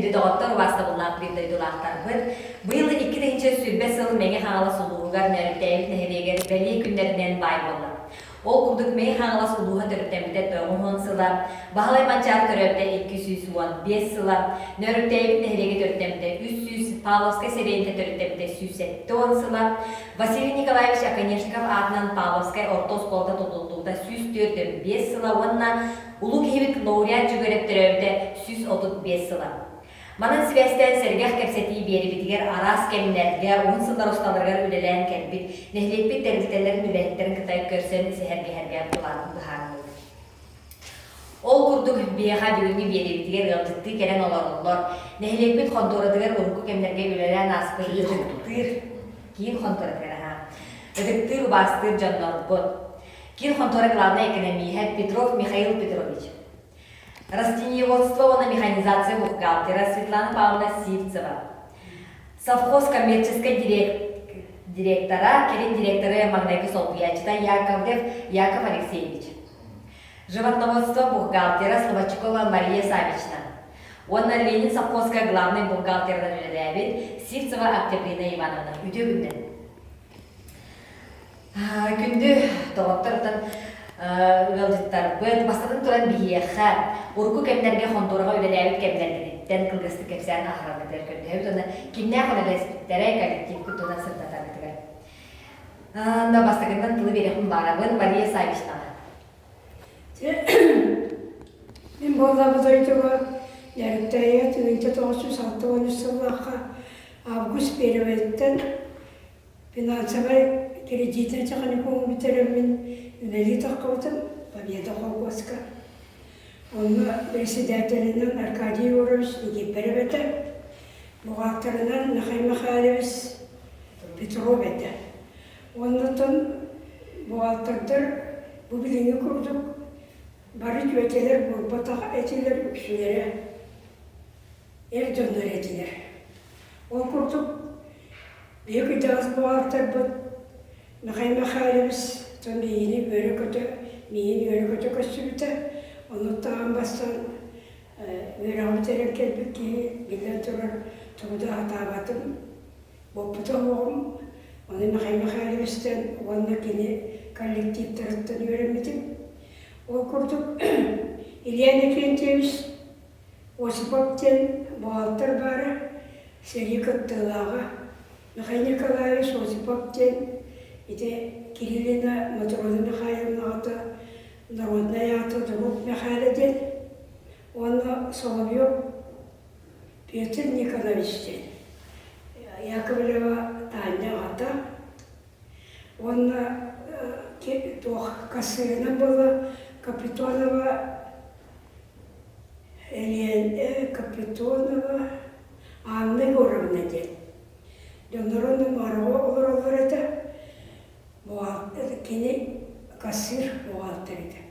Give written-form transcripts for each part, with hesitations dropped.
Күндү доҕоттор, убаастабыллаах биир дойдулаахтарбыт! Быйыл 2020 сыл Мэҥэ Хаҥалас улууһугар Нөөрүктээйбит нэһилиэгэр бэлиэ күннэринэн баай буолла. Ол курдук Мэҥэ Хаҥалас улууһа төрүттэммитэ 90 сыла, Баһылай Манчаары төрөөбүтэ 215 сыла, Нөөрүктээйбит нэһилиэгэ төрүттэммитэ 300, Павловскай сэлиэнньэтэ төрүттэммитэ 170 сыла, Василий Николаевич Оконешников аатынан Павловскай орто оскуолата тутуллубута 145 сыла уонна Улуу киһибит лауреат Дьүгүөрэп төрөөбүтэ 135 сыла. Манан сибээстээн сэргэх кэпсэтии биэрибитигэр араас кэмнэргэ, уһун сыллар усталарыгар үлэлээн кэлбит нэһилиэкпит тэрилтэлэрин үлэһиттэрин кытта көрсөн сэһэргэһэргэ былаанын быһаарынныбыт. Ол курдук, биһиэхэ бүгүҥҥү биэриибитигэр ыалдьыттыы кэлэн олороллор. Нэһилиэкпит хонтуоратыгар урукку кэмнэргэ үлэлээн ааспыт ытыктыыр киин хонтуоратыгар аһаа ытыктыыр убаастыыр дьоннорбут. Киин хонтуора главнай экономииһэ Петров Михаил Петрович. Растениеводство уонна механизация бухгалтера Светлана Павловна Сивцева. Совхоз коммерческой директора, кэлин директоры маҥнайгы солбуйааччыта Яковлев Яков Алексеевич. Животноводство бухгалтера Слободчикова Мария Савична. Уонна Ленин совхозка главный бухгалтерынан үлэлээбит Сивцева Октябрина Ивановна. Үтүө күннэн! Күндү доҕоттортон ыалдьыттарбыт, бастатан туран биһиэхэ урукку кэмнэргэ хонтуораҕа үлэлээбит кэмнэргититтэн кылгастык кэпсээн аһараргытыгар көрдөһөбүт уонна кимнээх үлэлэспиттэрэ коллективкыт туһунан сырдатаргытыгар. Да бастакынан тылы биэриэхпин баарабын Мария Савичнаҕа. Мин буоллабы дойдуга Нэриктэйэ 1963 сыллаахха август первэйиттэн Финансовай кредитнэй техникуму бүтэрэммин үлэлии таххыбытым Победа холкуоска. Онно председателинэн Аркадий Егорович Никифоров этэ, бухгалтерынан Михаил Михайлович Петров этэ. Оннотон бухгалтердар бу билиҥҥи курдук бары түөтэлэр буолбатах этилэр үксүлэрэ эр дьоннор этилэр. Ол курдук Биһиги кырдьаҕас буҕаалтарбыт Михаил Михайлович дьон биһигини үөрэ-көтө, миигин үөрэ-көтө көрсүбүтэ. Оннуттан аан бастаан үөрэҕи бүтэрэн кэлбит киһи, биллэн турар, тугу да сатаабатым, буоппута суоҕум. Ону Михаил Михайловичтан уонна кини коллективтарыттан үөрэммитим. Ол курдук Илья Иннокентьевич Осипов диэн буҕаалтыр баара, сэрии кыттыылааҕа. Михаил Николаевич Осипов диэн ити Кириллина Матрена Михайловна аҕата народнай аата Друг Михайло диэн уонна Соловьев Петр Николаевич диэн Яковлева Таня аҕата уонна туох кассирынан буолла Капитонова Элиэнэ Капитонова Анна Егоровна диэн. Дьонноро Намароҕа олороллор этэ. Бухгалтер, кини кассир бухгалтер этэ.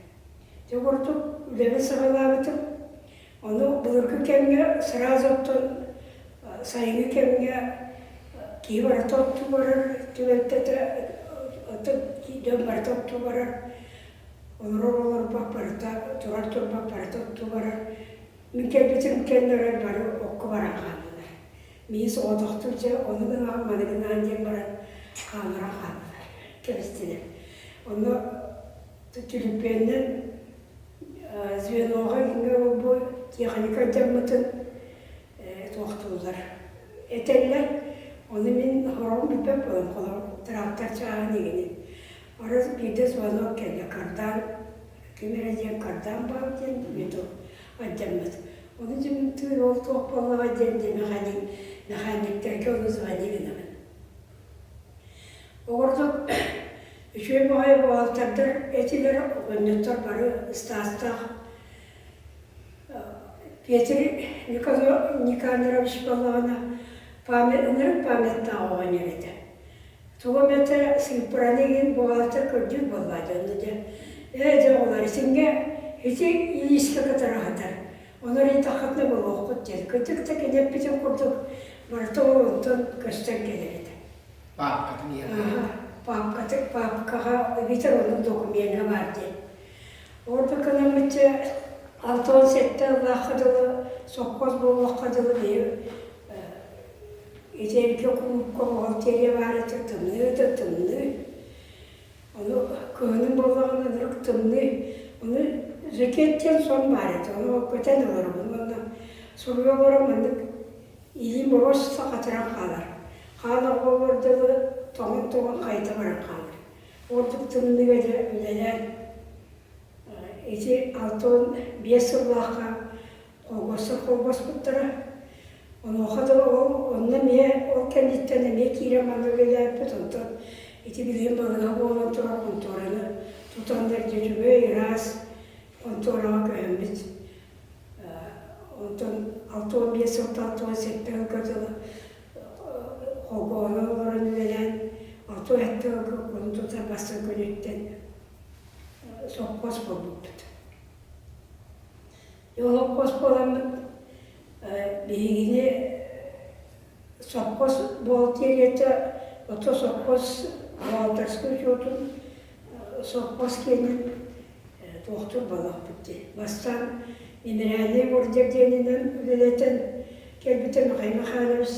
Дьэ курдук үлэбин саҕалаабытым. Ону былыргы кэмҥэ сразу оттон сайыҥҥы кэмҥэ киһи барыта оттуу барар түбэлтэтэ, оттон дьон барыта оттуу барар. Олорор олорбот барыта, турар турбат барыта оттуу барар. Мин кэлбитим кэннэ эрэ бары окко баран хааллылар. Миин соҕотохтуу дьэ ону гынаҕын, маны гынаҕын диэн баран хаалларан хааллылар, кэбистилэр. Онно түлүпүөннэн звеноҕа иҥҥэ бу техника дьаммытын туохтууллар этэллэр. Ону мин хороҕум билбэт буолан холор трактор чааһын игинин Арас биирдэ звонок кэллэ, кардан, ким эрэ диэн кардан баар диэн виду алдьаммыт. Ону дьэ ол туох буоллаҕа диэн дьэ мэхэньик мэхээньиктэргэ ону звони гынабын. Оҕордук үчүгэй баҕайы буҕаалтардар этилэр, оҕонньоттор бары ыстаастаах Петр Никандрович буоллаҕына память ынырык памяттаах оҕонньор этэ. Тугу эмэтэ сыыппараны игин буҕаалтыр көрдүүр буоллаа дьэ онно дьэ ээ дьэ оҕолор итингэ ити илиискэ кытары сытар ону ыйытаххытына булуоххут диэн кырдьык да кини эппитин курдук барыта ол онтон көстөн кэлэр этэ. Паапкатын иһэр. Паапкаты паапкаҕа эбэтэр оннук докумеҥҥа баар диэн. Ордук гынаммычча. 67 сыллаахха дылы сопхуос буолуохха дылы биһи итиэргэ кулуупка бухгалтерия баар этэ тымныы да тымныы. Ону кыһынын буоллаҕына ынырык тымныы. Ону жакет диэн сон баар этэ, ону көтөн ыларым уонна суруйа олорон маннык илиим боруоста хатыран хаалар. Хаан оҕолор дылы тоҥон-тоҥон хайыта баран хаалар. Ордук тымныыга дьэ үлэлээн ити 65 сыллаахха холбостор холбоспуттара. Онуоха да ол онно эмиэ ол кэнниттэн эмиэ киирэн манна үлэлээбиппит. Онтон ити билигин балыыһа буолан турар хонтуораны тутаннар дьэ үчүгэй ыраас хонтуораҕа көһөммүт. Онтон 65 сылтан 67 сылга дылы холбоһон олорон үлэлээн 67 сылга кулун тутар бастакы күнүттэн сопхуос буолбуппут. Олоппос буоламмыт биһигини сопхуос бухгалтерията ото сопхуос бухгалтерскай учуотун сопхуос киэнин туохтуур буоллахпыт дии. Бастаан мемориальнай ордер диэнинэн үлэлэтэн кэлбитэ Михаил Михайлович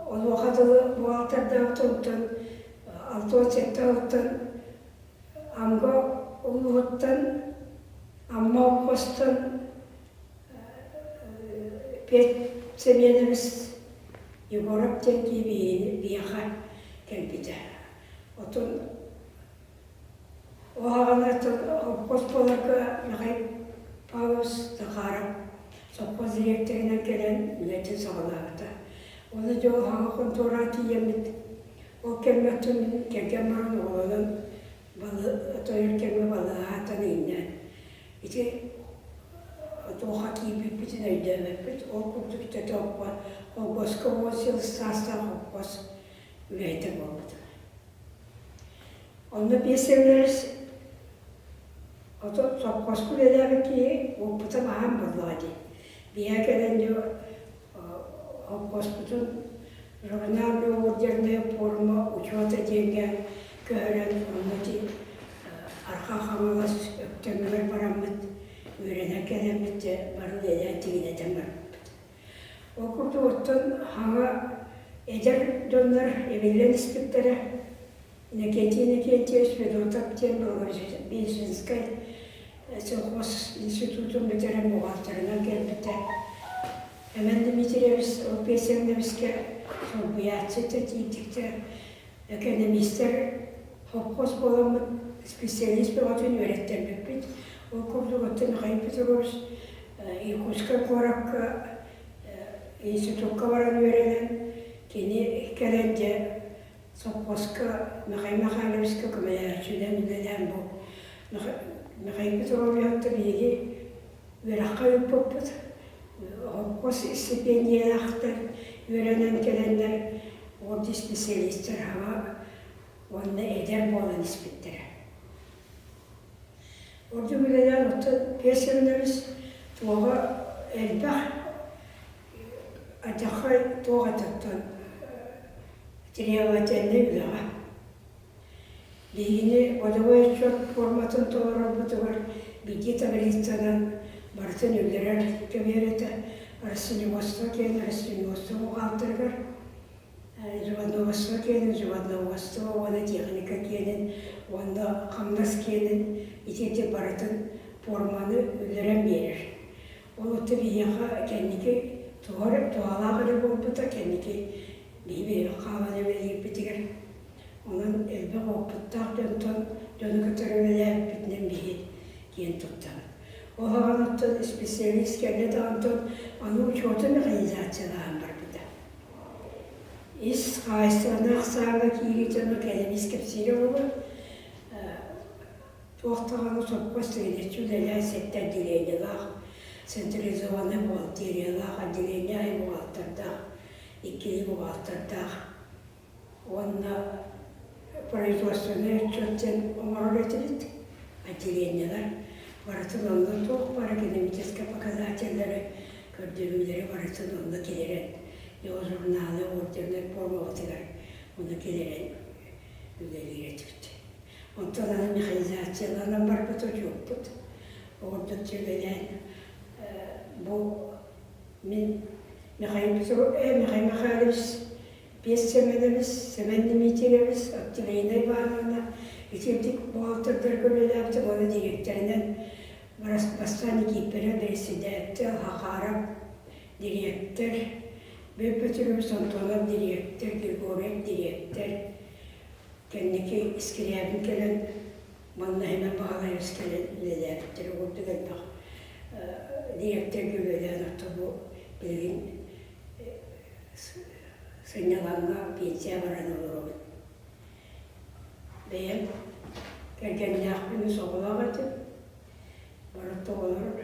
онуоха дылы бухгалтердаабыт онтон 67 сылтан Амга улууһуттан, Амма холкуостан Пет Семенович Егоров диэн киһи биһиэхэ кэлбитэ. Отон уһаҕана холкуос буоларга Михаил Павлович Захаров сопхуос дириэктэринэн кэлэн үлэтин саҕалаабыта. Уонна дьэ ол хаҥа хонтуораҕа тиийэммит Ол кэмҥэ оттон мин кэргэн баран оҕолонон тоойор кэмҥэ балыыһааттан иҥнэн ити туохха киирбиппитин өйдөөбөппүт. Ол курдук төтө холкуоска 10 сыл саастаах холкуос үлэһитэ буолбутум. Онно биэс сылларыс ото сопхуоска үлэлээбит киһи уоппута баһаам буоллаҕа дии. Биһиэхэ кэлэн дьэ Холкуоспутун журнальнай пуорума учуота диэҥҥэ көһөрөн, онно ити Арҕаа Хаҥалас Өктөмүгэр бараммыт, үөрэнэн кэлэммит дьэ бары үлэлээн тигинэтэн барбыппыт. Ол курдук оттон хаҥа эдэр дьоннор эбиллэн испиттэрэ. Иннокентий Иннокентьевич Федотов диэн Благовещенскай сельхоз институтун бүтэрэн бухгалтерынан кэлбитэ. Эмэн Дмитриевич Песеннэбискэ солбуйааччы тиийдиктэ экономистар холкуос буоламмыт специалист бөҕөтүн үөрэттэрбиппит. Ол курдук оттон Михаил Петрович Иркутскай куоракка институкка баран үөрэнэн кини кэлэн дьэ Сопхуоска Михаил Михайловичка көмөлөһөөччүнэн үлэлээн бу Михаил Петровиһы биһиги үөрэххэ ыыппыппыт. Холкуос истипиэндьийэлээхтэр үөрэнэн кэлэннэр ордук специалистар хаҥа уонна эдэр буолан испиттэрэ. Ордук үлэлээн оттон Песеннэрис туоҕа элбэх Адьахай туох этэ требовательнай үлэҕэ. Биһигини годовой отчет форматын толорорбутугар биирдии таблицанан барытын үллэрэр көбүөр этэ растениеводство киэн растениеводство бухгалтерыгар, животноводство киэнин животноводство уонна техника киэнин уонна хамнас киэнин ити барытын форманы үллэрэн биэрэр. Ол оттон биһиэхэ кэнники туһар туһалаах эрэ буолбута, кэнники биһи хаалан үлэлиирбитигэр. Онон элбэх уопуттаах дьонтон дьону кытары үлэлээбиппитинэн биһи киэн туттабыт. Ол аҕан оттон специалист кэллэ да онтон аны учуоту механизациялаан барбыта. Ис хаһаайыстыбаны ахсааҥҥа киириитэ ону кэлэн ис кэпсиирэ буолуо. Туох даҕаны сопхуос тигинэччи үлэлээн сэттэ отделениелаах, централизованнай бухгалтериялаах, отделение аайы бухгалтердаах, иккилии бухгалтердаах уонна производственнай отчет диэн оҥорор этибит, отделениелар. Барытын онно туох баар экономическай показателлэри, көрдөрүүлэри барытын онно киллэрэн, его журналы ордернай формабытыгар онно киллэрэн үлэлиир этибит. Онтон аны механизацияланан барбыт учуоппут. Оҕурдук үлэлээн бу мин Михаил Михаил Михайлович Пес Семенович, Семен Дмитриевич, Октябрина Ивановна итирдик бухгалтердарга үлэлээбитим уонна дириэктэринэн бастаан Никииппэрэ бэрэссэдээтэл Хахаров дириэктэр, Бүөт Петрович Антонов дириэктэр, Григорьев дириэктэр, кэнники Искирябин кэлэн манна Семен Баһылаевич кэлэн үлэлээбиттэрэ курдук элбэх дириэктэргэ үлэлээн отто бу билигин сынньалаҥҥа пенсия баран олоробут. Бэйэм кэргэннээхпин үс оҕолоох этим. Барыта оҕолор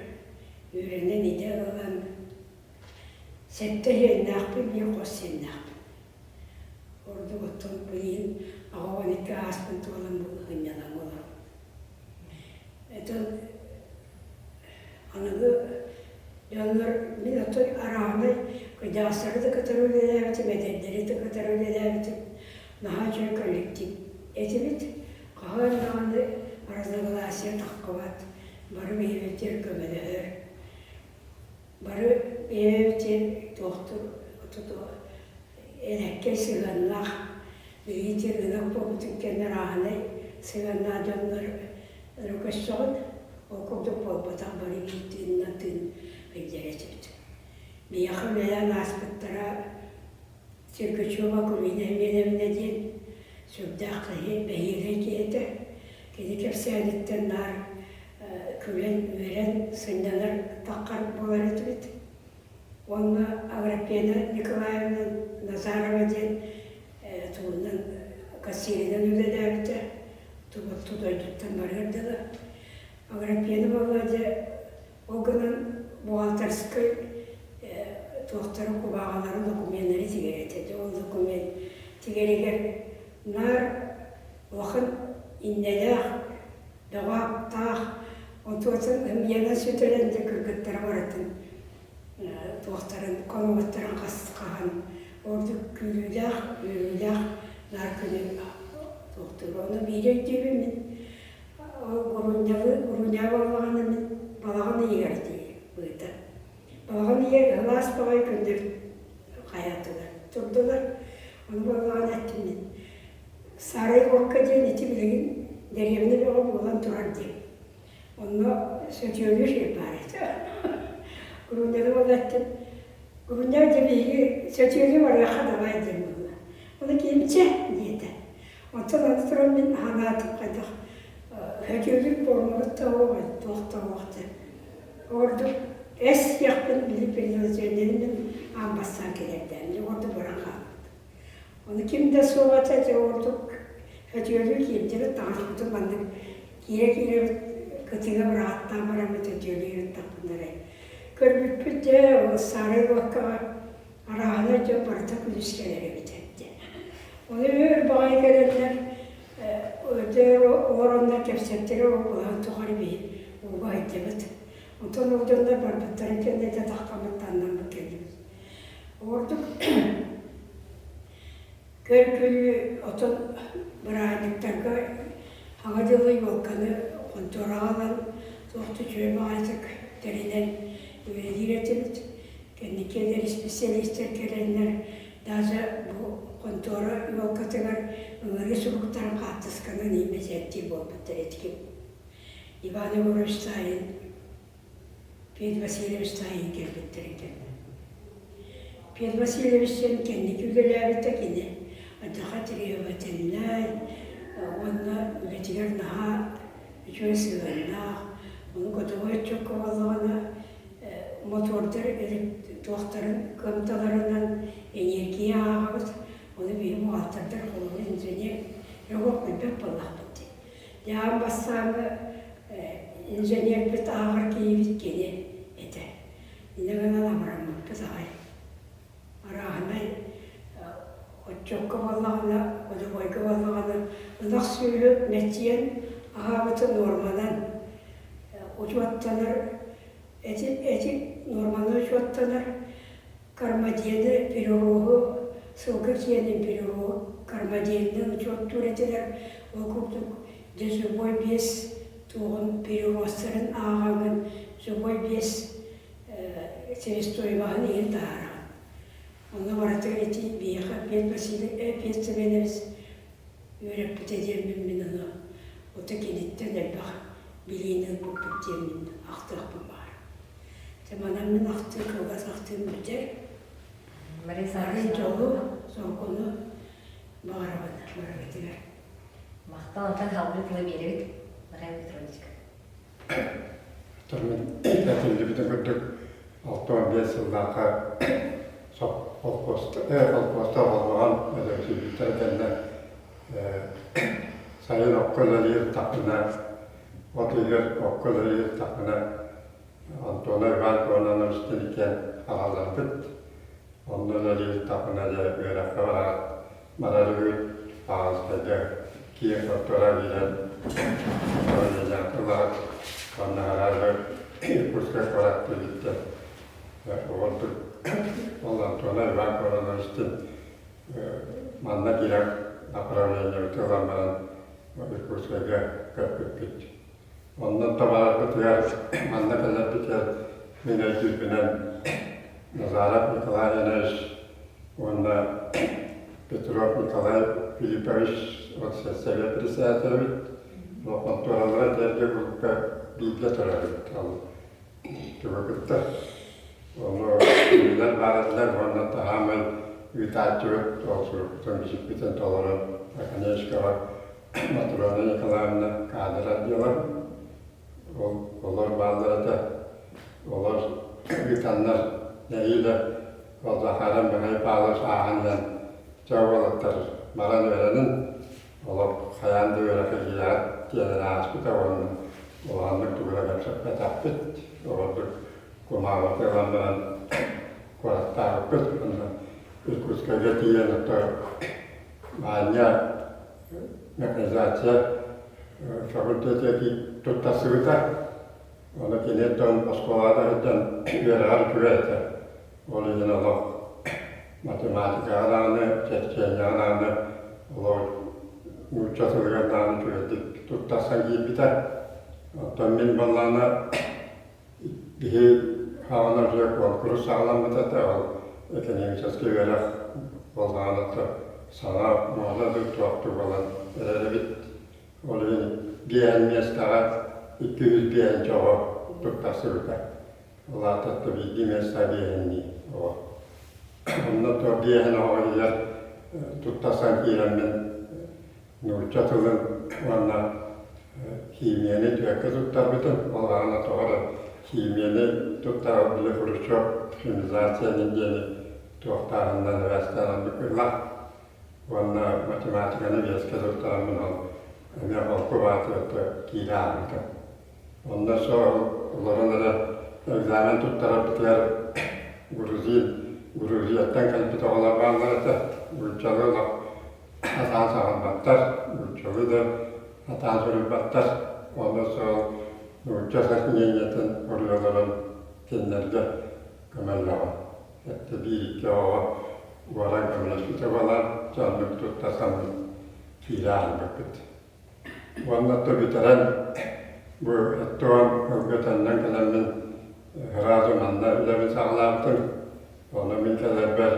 үөрэнэн идэ ылан сэттэ сиэннээхпин, биир хос сиэннээхпин. Ордук оттон билигин 82 ааспын туолан бу сынньалаҥҥа олоробун. Это аныгы дьоннор мин оттон арааһынай кырдьаҕастары да кытары үлэлээбитим, эдэрдэри да кытары үлэлээбитим. Наһаа үчүгэй коллектив этибит. Хаһан даҕаны разногласие таххыбат, бары бэйэбитигэр көмөлөһөр. Бары бэйэбитигэр туохтур элэккэй сыһыаннаах, билигин ынах буолбутун кэннэ арааһынай сыһыаннаах дьоннор өрө көрсөҕүн, ол курдук буолбатах бары биир тыынынан тыын илдьэр этибит. Миэхэ үлэлээн ааспыттара Сергачева Акулина Семеновна диэн сүрдээх киһи, бэһиэлэй киһи этэ. Кини кэпсээниттэн наар күлэн, үөрэн, сынньанар таххар буолар этибит. Уонна Аграпена Николаевна Назарова диэн тугунан кассирынан үлэлээбитэ, Тугутту дойдуттан барыар дылы. Аграпена Володя ол гынан бухгалтерскай туохтары кубааҕалары докуменнары тигэр этэ. Ол документ тигэригэр наар улахан иннэлээх бөҕө аптаах онтуотун ымыйанан сүтэрэн дьэ кыргыттара барытын туохтарын хонугуттарын хаһан ордук күүрүүлээх үөрүүлээх наар күнү туохтуур ону биири өйдүүбүн мин ол Гурунньалы Гурунньа буоллаҕына мин балаҕан ыйыгар дии быыта балаҕан ыйыгар ыһылаас баҕайы күннэр хайаатылар турдулар ону буоллаҕына эттим мин Сарай уокка диэн ити билигин дэриэбинэ бөҕө буолан турар диэн. Онно сөтүөлүүр сир баар этэ. Грунньаны буолла эттим. Грунньа дьэ биһиги сөтүөлүү барыахха давай диэн буолла. Ону киһим чэ диэтэ. Онтон аны туран мин санаатым хайдах сөтүөлүүр буолмабыт да уох, туох да уох диэн. Ордук эс диэхпин били предложениены мин аан бастаан кэлэрдээн, ордук баран хаалбыт. Ону ким да суох этэ, дьэ ордук өтүөлүү киирдибит, таҥаспытын маннык киирэ-киирэбит кытыыга быраҕаттаан бараммыт өтүөлүү ыттахпынарай. Көрбүппүт дьэ, ол саарай уоккаҕа арааһынай дьон барыта күлүс кэлэр эбит диэн. Ону өр баҕайы кэлэннэр өтөр олороннор кэпсэттэрэ ол былаан тухары биһи ууга сылдьыбыт. Онтон ол дьоннор барбыттарын кэннэ дьэ таххаммыт таннаммыт кэллибит. Ордук көр-күлүү отон бырааһынньыктарга Саҥа дьылы елканы хонтуораҕа ылан туох да үчүгэй баҕайытык тэринэн үлэлиир этибит. Кэнники эдэр исписэлиистэр кэлэннэр даже бу хонтуора елкатыгар ыҥырыы суруктарын хаартысканан бэчээттиир буолбуттар этигим. Иван Егорович Саин Петр Васильевич Саин кэлбиттэр экен. Петр Васильевич диэн кэнники үлэлээбитэ кини алдьархай требовательнай уонна үлэтигэр наһаа үчүгэй сыһыаннаах, ону готовой отчуокка буоллаҕына мотуордар туохтарын кыамталарынан энергия ааҕабыт, ону биһи бухгалтердар холобур инженер өҕө билбэт буоллахпыт дии. Дьэ аан бастааҥҥы инженербит ааҕар киһибит кини этэ. Инньэ гынан абыраммыппыт аҕай. Арааһынай отчуокка буоллаҕына, годовойга буоллаҕына ынах сүөһү мэччийэн аһаабыты нуорманан учуоттанар, эти эти нуорманан учуоттанар Кармадены перевоһу, сылгы киэнин перевоһу Кармаденынан учуоттуур этилэр. Ол курдук дежевой биэс туоҕун перевозтарын ааҕаҥҥын живой вес себестоимоһын иһин таһаараҕын. Онно барытыгар ити биһиэхэ Пет Васильевич Пет Семенович үөрэппитэ диэммин мин ону ото киниттэн элбэх билиини ылбыппыт диэммин ахтыахпын баҕарабын. Дьэ манан мин ахтыы кылгас ахтыым бүтэр. Бары дьолу, соргуну баҕарабын барыгытыгар. Махтал, онтон салгыы тылы биэрэбит Михаил Петровичка. Мин этиллибитин курдук 65 сыллаахха холкуоста холбоһон өлөрсүйбүттэрэ кэннэ сайын окко үлэлиир таххына от ыйыгар окко үлэлиир таххына Антона Иван Кононовичтыын иккиэн аҕалларбыт. Онно үлэлиир таххына дьэ үөрэххэ бараат барар үһү Аҕалскайга киэҥ хотторо киирэн ылаат уонна араары Иркутскай куорат диэбиттэр. Оҕордук ол Антона Иван Кононовичтыын манна киирэн направлениебытын ылан баран Иркутскайга көппүппүт. Онно табаарбытыгар, манна кэлэрбитигэр мин өйдүүрбүнэн Назаров Николай Иванович уонна Петров Николай Филиппович вот совет председателебит хонтуоралара тэргэ группа бииргэ төрөөбүт ол тугу кытта ону кинилэр баараллар уонна таһаамай ыытааччыбыт ол сурукпутун бичикпитин толорон Оконечкова Матрена Николаевна каадыр отдела ол олор бааллар этэ олор ыытаннар нэһиилэ ол Захаров Михаил Павлович ааһан иһэн чэ уолаттар баран үөрэнин олох хайаан да үөрэххэ киирэҕит диэн ааспыта уонна улаханнык тугу да кэпсэппэтэхпит оҕордук кумааҕыта ылан баран куораттаабыппыт уонна Иркутскайга тиийэн ото Аанньа механизация факультета туттарсыбыта. Ону киниттэн оскуолаҕа да сылдьан үөрэҕэр үчүгэй этэ. Ол иһин олох математикаҕа даҕаны, черчениеҕэ даҕаны олох нуучча тылыгар даҕаны үчүгэйдик туттарсан киирбитэ. Оттон мин буоллаҕына Биһи хаҕына уже куонкурус саҕаламмыта этэ, ол экономическай үөрэх буоллаҕына саҥа муода да туохтуу буолан эрэр эбит. Ол иһин биэһэн миэстэҕэ 205 оҕо туттарсыбыта. Ол аата биирдии миэстэ биэһиннии оҕо. Онно то биэһин оҕо иһигэр туттарсан киирэммин нуучча тылын уонна химияны түөккэ туттарбытым. Ол аҕана тоҕо эрэ химияны туттарар били Хрущев химизация диэни туохтааһынынан эбээстээн оннук ылар уонна математиканы биэскэ туттараммын ол эмиэ холку баатыгар киирэ ааспытым. Онно сол олорон эрэ экзамен туттарарбытыгар грузин Грузияттан кэлбит оҕолор бааллар этэ. Нууччалыы олох сатаан саҥарбаттар, нууччалыы да сатаан суруйбаттар. Онно сол нуучча сочинениетын уруйаларын кинилэргэ көмөллөҕүм. Өттө биир-икки оҕоҕо уоран көмөлөспүтэ буолан, дьоннук тутта саннык киирэ хаалбыппыт. Уонна то бүтэрэн бу оттоон ылга төннөн кэлэммин сразу манна үлэбин саҕалаабытым. Ону мин кэлэрбэр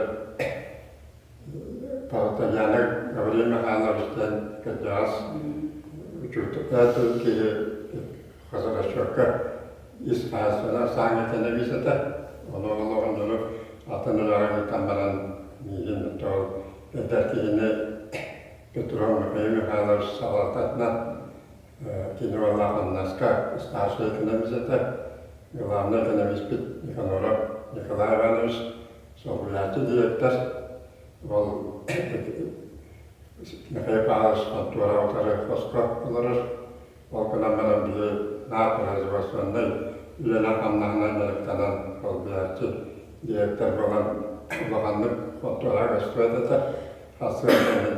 Татьяна Гаврил Михайлович диэн кырдьаҕас учуутал киһи хозрасчетка ис хаһаайыстыбанан сааҥҥа экономист этэ. Ону олоҕун дьону атын үлэҕэ ыытан баран миигин ол эдэр киһини Петров Михаил Михайлович салалтатынан кини уоллаах хамнаска старшай экономист этэ. Главный экономиспит Никаноров Николай Иванович солбуйааччы директор. Ол Михаил Павлович хонтуора утары хоско олорор. Ол гынан баран биһи наар производственнай үлэнэн-хамнаһынан дьарыктанан солбуйааччы директор буолан улаханнык хонтуора көстүбэт этэ. Сарсыарда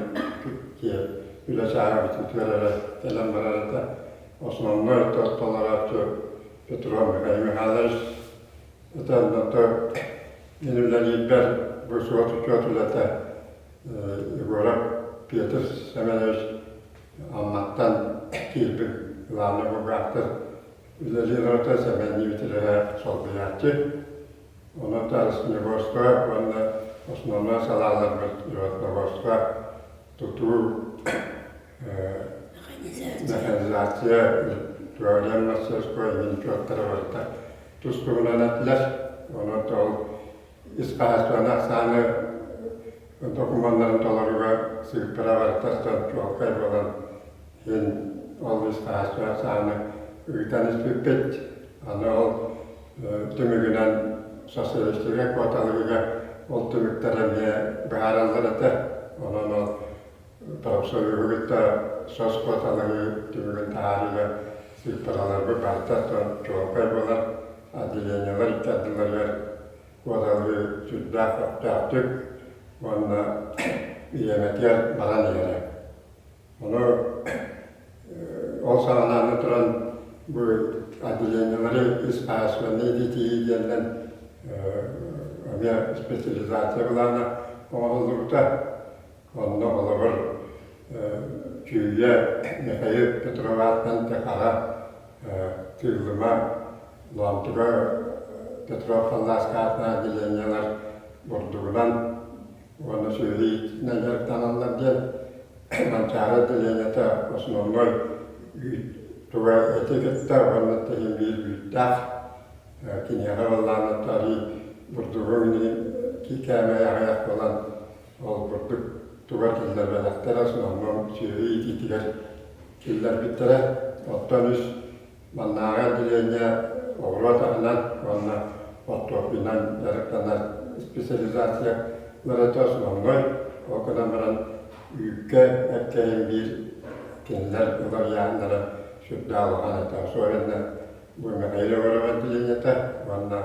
үлэ чааһа бүтүүтүгэр эрэ кэлэн барар этэ. Основной толорооччу Петров Михаил Михайлович это мин үлэлиирбэр бу суот-учуот үлэтэ Егоров Петр Семенович Амматтан киирбит. Главный бухгалтер үлэлиир орто Сэмэн Дмитриевич солбуйааччы. Онон Снегурского уонна основной салааларбыт Животноводство, тутуу, механизация, туалет мастерской минчуоттара барыта тус-туһунан этилэр. Онон ол ис хаһаайыстыбаны ахсааны докумуоннарын толорууга сыыппара барыта чуолкай буолан иһин ол ис хаһаайыстыба ахсааны ыытан испиппит. Аны ол түмүгүнэн социалистическай куоталыыга ол түмүктэр эмиэ быһаараллар этэ. Онон ол профсоюһу кытта сос куоталаһыы түмүгүн таһаарыыга сыыппараларбыт барыта чуолкай буолар. Отделениелар икки ардыларыгар куоталаһыы сүрдээх көхтөөхтүк уонна бириэмэтигэр баран иһэрэ. Ону ол саҕалааны туран бу отделениелары ис хаһаайыстыбаннай иитии диэннэн эмиэ специализация былаана оҥоһуллубута. Онно холобур Чүүйэ Михаил Петров аатынан Техаҕа Тыыллыма Лоомтуга Петров Халлааска аатынан отделениелар бурдугунан уонна сүөһү иитиитинэн дьарыктаналлар диэн Манчаары отделениета основной үүт туга эти кытта уонна тэһин биир үүттээх киниэхэ баллаан арыы бурдугун кээмэйэ аҕыйах буолан ол бурдук тугар киллэрбэтэхтэрэ основном сүөһү иитиитигэр киллэрбиттэрэ. Оттон үс Маннааҕы отделение оҕуруот аһынан уонна хортуоппуйунан дьарыктанар специализациялара основной, ол гынан баран үүккэ эккэйин биир кинилэр ылар ыйааһыннара сүрдээх улахан этэ. Особенно бу Михаил Егоров отделениета уонна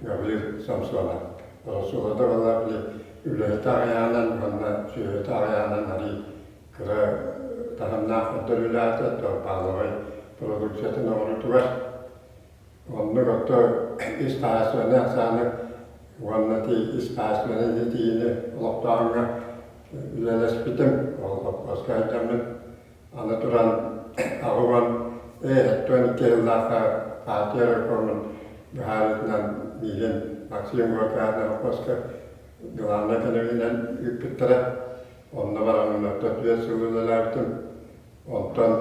Гаврил Самсонов. Расулада была били үлэһитэ аҕыйаанан уонна сүөһүтэ аҕыйаанан арый кыра таһымнаах көрдөрүүлээх баалабай продукциятын оҥоруутугар оннук отто ис хаһаайыстыбаны ахсааны уонна ис хаһаайыстыбаны тиийини олохтооһуҥҥа үлэлэспитим ол хоппуоска сылдьаммын аны туран аҕыуан 72 сыллаахха партия райкомун быһаарыытынан миигин Максим Горькай аатынан хоппуоска главнай көнөбүнэн ыыппыттара. Онно бараммын орто 4 сыл үлэлээбитим. Онтон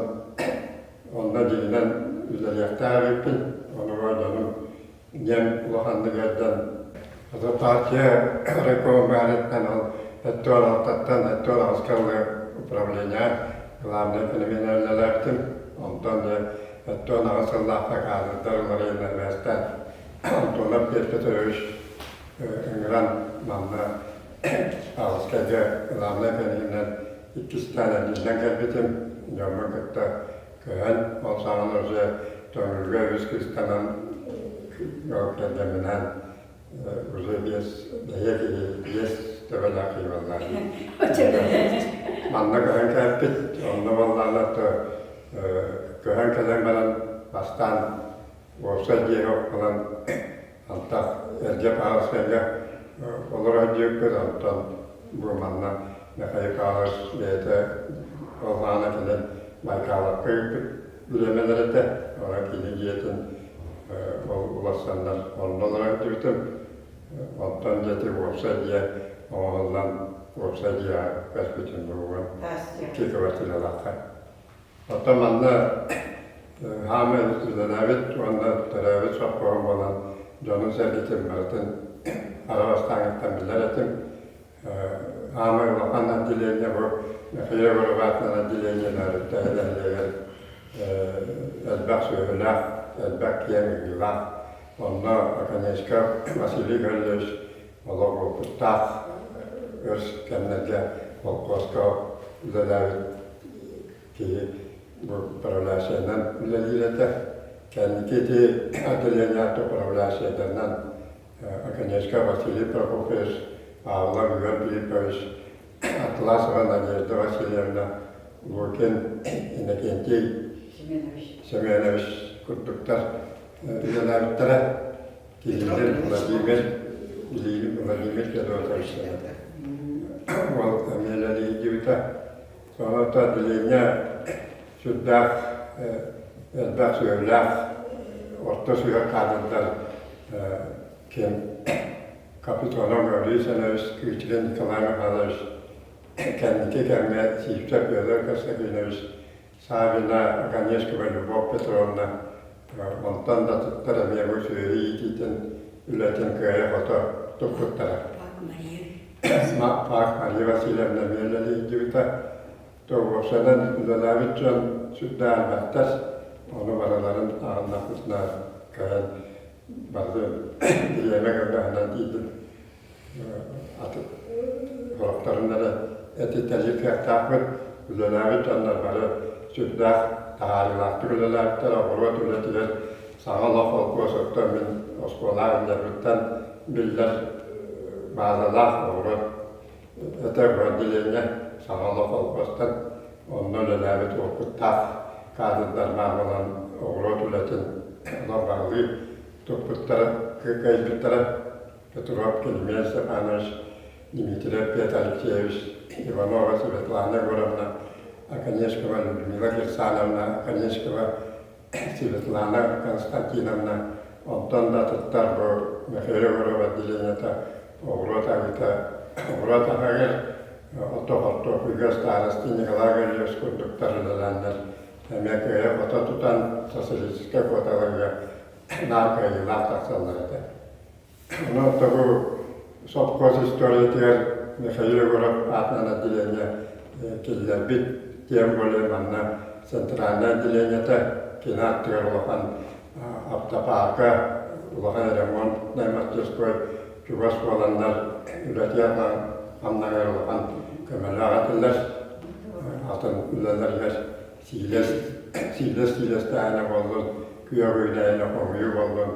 онно дьиҥинэн үлэлиэхтээх эбиппин. Онуга дьонум дьиэм улаханнык ыалдьан партия райком баарыттан ол өттүгэр алтаттан өттүгэр аҕыска дылы управление главнай экономиянан үлэлээбитим. Онтон дьэ өттүгэр аҕыс сыллаахха кадрдар уларыйаннар бэстээн Антонов Петр Петрович ыҥыран манна Аҕыскайга главнай кэннинэн иккистээн эргиллэн кэлбитим. Дьоммун кытта көһөн, ол саҕана уже Төҥүлүгэ үс кыыстанан кэргэмминээн уже биэс бэһиэ киһи биэс төбөлөөх киһи буолла. Манна көһөн кэлбит, онно буоллаҕына көһөн кэлэн баран бастаан уопсай дьиэҕэ ылан Антах эргэ Павловскайга олоро сылдьыбыппыт, онтон бу манна Михаил Павлович бэйэтэ ол саҕана кэлэн Байкаловка ыыппыт бириэмэлэр этэ. Онон кини дьиэтин ол уларсаннар онно олоро сылдьыбытым. Онтон дьэ ити уопсай дьиэ оҥоһуллан уопсай дьиэҕэ көспүтүм буолуон икки квартиралаахха. Оттон манна хаамай үлэлээбит уонна төрөөбүт сопхуоһум буолан дьонун-сэргэтин барытын хара бастааҥҥыттан билэр этим. Хаамай улахан отделение бу Михаил Егоров аатынан отделение Нөөрүктээйи нэһилиэгэр элбэх сүөһүлээх, элбэх киэҥ ыҥыылаах. Онно Оконечков Василий Гаврильевич олох уопуттаах өр кэмнэргэ холкуоска үлэлээбит киһи бу управляющайынан үлэлиир этэ. Кэнники ити отделение управляющайдарынан Оконечко Василий Прокопьевич, Павлов Иван Филиппович, Атласова Надежда Васильевна, Лукин Иннокентий Семенович курдуктар үлэлээбиттэрэ. Киһилэр Владимир Владимир Федотович уол эмиэ үлэлии сылдьыбыта. Соһута отделение сүрдээх. Элбэх сүөһүлээх орто сүһүөх кадрдар ким Капитонов Гаврил Семенович, Кыычыгын Николай Михайлович, кэнники кэмҥэ Сивцев Федор Константинович, Савина Оконешкова Любовь Петровна, онтон да туттар эмиэ бу сүөһү иитиитин үлэтин кыайа-хото туппуттара. Пак Мария Васильевна эмиэ үлэлии сылдьыбыта. Уопсайынан үлэлээбит дьон сүрдээх элбэхтэр, ону барыларын аҕыннахпытына кыайан барытын бириэмэ кылгаһынан тиийдим. Атын сорохторун эрэ этитэлиир кыахтаахпыт. Үлэлээбит дьоннор бары сүрдээх таһаарыылаахтык үлэлээбиттэр, оҕуруот үлэтигэр саҥа олох холкуос оттон мин оскуола үлэлэрбиттэн биллэр баазалаах оҕуруот Этэ отделение саҥа олох холкуостан онно үлэлээбит уопуттаах кадрдар баар буолан оҕуруот үлэтин олох баһылыы туппуттара, кыайбыттара. Петров Килимиэн Степанович, Дмитриев Петр Алексеевич, Иванова Светлана Егоровна, Оконешкова Людмила Кирсановна, Оконешкова Светлана Константиновна, онтон да атыттар бу Михаил Егоров отделениета оҕуруот аһыыта оҕуруот аһыгар ото хортуоппуйга старости Николай Гаврильевич курдуктар үлэлээннэр эмиэ кыайа-хото тутан социалистическай квоталарга наар кыайыылаах тахсаллар этэ. Онон бу сопхуос историятыгар Михаил Егоров аатынан отделение киллэрбит, тем более манна центральное отделениета кини аттыгар улахан автопарка, улахан ремонтнай мастерской чугас буоланнар үлэтигэр хамнаһыгар улахан көмөлөөх этилэр. Атын үлэлэригэр сиилэс сиилэс сиилэстээһинэ буоллун, күөх үүнээйини хомуйуу буоллун,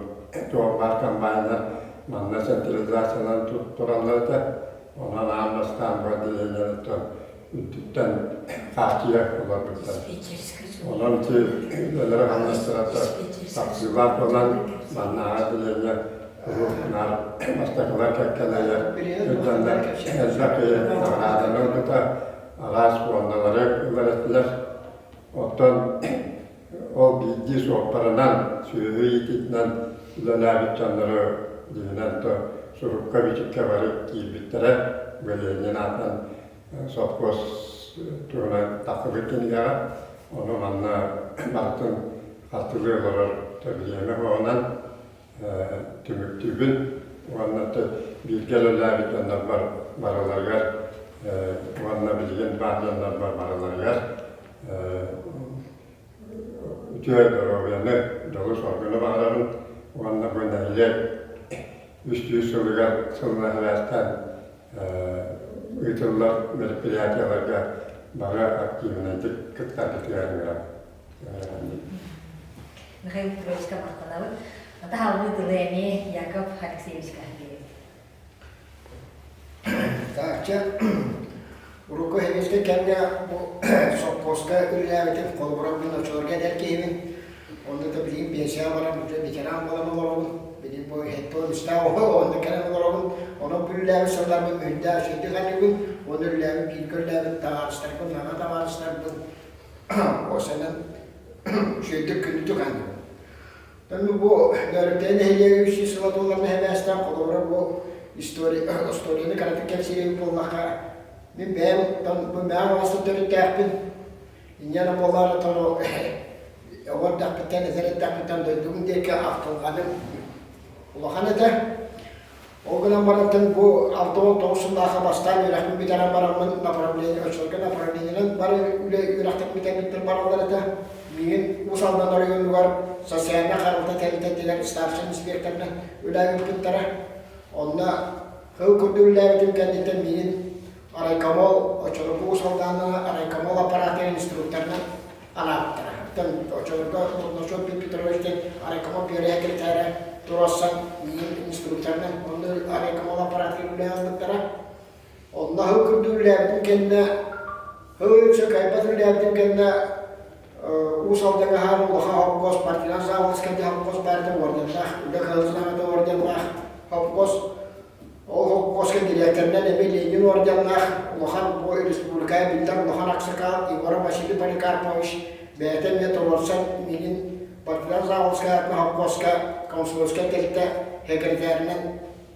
туох баар комбайннар манна централизациянан тураллар этэ. Онон аан бастаан бу отделениелартан үрдүттэн хааччыйа олорбуттар. Онон ити үлэлэрэ хамнастара тахсыылаах буолан, маннааҕы отделение куруук наар бастакылар кэккэлэригэр сылдьаннар элбэх киһи наҕарааданы ылбыта, араас пуондалары ылар этилэр. Оттон ол биирдии суоппарынан, сүөһү иитиитинэн үлэлээбит дьоннору дьиҥинэн то сурукка-бичиккэ бары киирбиттэрэ. Ленин аатынан сопхуос туһунан тахсыбыт кинигэҕэ. Ону манна барытын хатылыы олорор бириэмэ суоҕунан түмүктүүбүн уонна бииргэ үлэлээбит дьоннорбор барыларыгар уонна билигин баар дьоннорбор барыларыгар үтүө доруобуйаны, дьолу-соргуну баҕарабын уонна бу нэһилиэк 300 сылыгар сылынан сибээстээн ыытыллар мероприятиеларга бары активнайдык кыттаргытыгар ыҥырабын. Михаил Петровичка махтанабыт. Ата тылы эмиэ Яков Алексеевичка биэрэбит. Так, чэ, урукку сэбиэскэй кэмҥэ бу сопхуоска үлэлээбитим, холобура мин оччолорго эдэр киһибин, онно да билигин пенсияҕа баран уже ветеран буолан олоробун, билигин бу хэттон истээх онно кэлэн олоробун, онон бу үлэлээбит сылларбын мүһүндээх үчүгэйдик саныыбын, уонна үлэлээбит бииргэ үлэлээбит табаарыстарбын, наҕа табаарыстарбын Осанан үчүгэйдик күндүтүк аныыбын. Төннү бу Нөөрүктэй нэһилиэгэ 300 сыла туолар нэһилиэстэн холобура бу история историяны кыратык кэпсиир буоллахха мин бэйэм бу мэҕэ оҥостон төрүттээхпин. Инньэ буоллар тону оҕо эрдэхпиттэн эдэр эрдэхпиттэн дойдум диэки ахтылҕаным улахан этэ. Ол гынан барантан бу 69 сыллаахха бастаан үөрэхпин бүтэрэн бараммын направление, оччолорго направлениенан бары үлэ үөрэхтэн бүтэрбиттэр бараллар этэ. Миигин Уус Алдан оройуонугар социальнай харалта тэрилтэтигэр старшай инспекторынан үлэлээбиппиттэрэ. Онно сыл курдук үлэлээбитим кэнниттэн миигин райкомол, оччолорго Уус Алдаана райкомол аппаратыгар инструкторынан анаабыттара. Оттон оччолорго Ночуот Петрович диэн райкомол первый секретаря туруорсан миигин инструкторынан онно райкомол аппаратыгар үлэлээн ылбыттара. Онно сыл курдук үлэлээбитим кэннэ, сыл үксэ кайбат үлэлээбитим кэннэ Уус Алдаҥҥа аһаан улахан холкуос партизан Саабылыскай диэн холкуос баар этэ орденнаах, үлэ кыһыл знамята орденнаах холкуос. Ол холкуоска дириэктэринэн эмиэ Ленин орденнаах улахан бу республикаҕа биллэр улахан аксакал Егоров Василий Поликарпович бэйэтэ эмиэ туруорсан миигин. Партизан Заводскай аатынан холкуоска комсомольскай тэрилтэ сэкирэтээринэн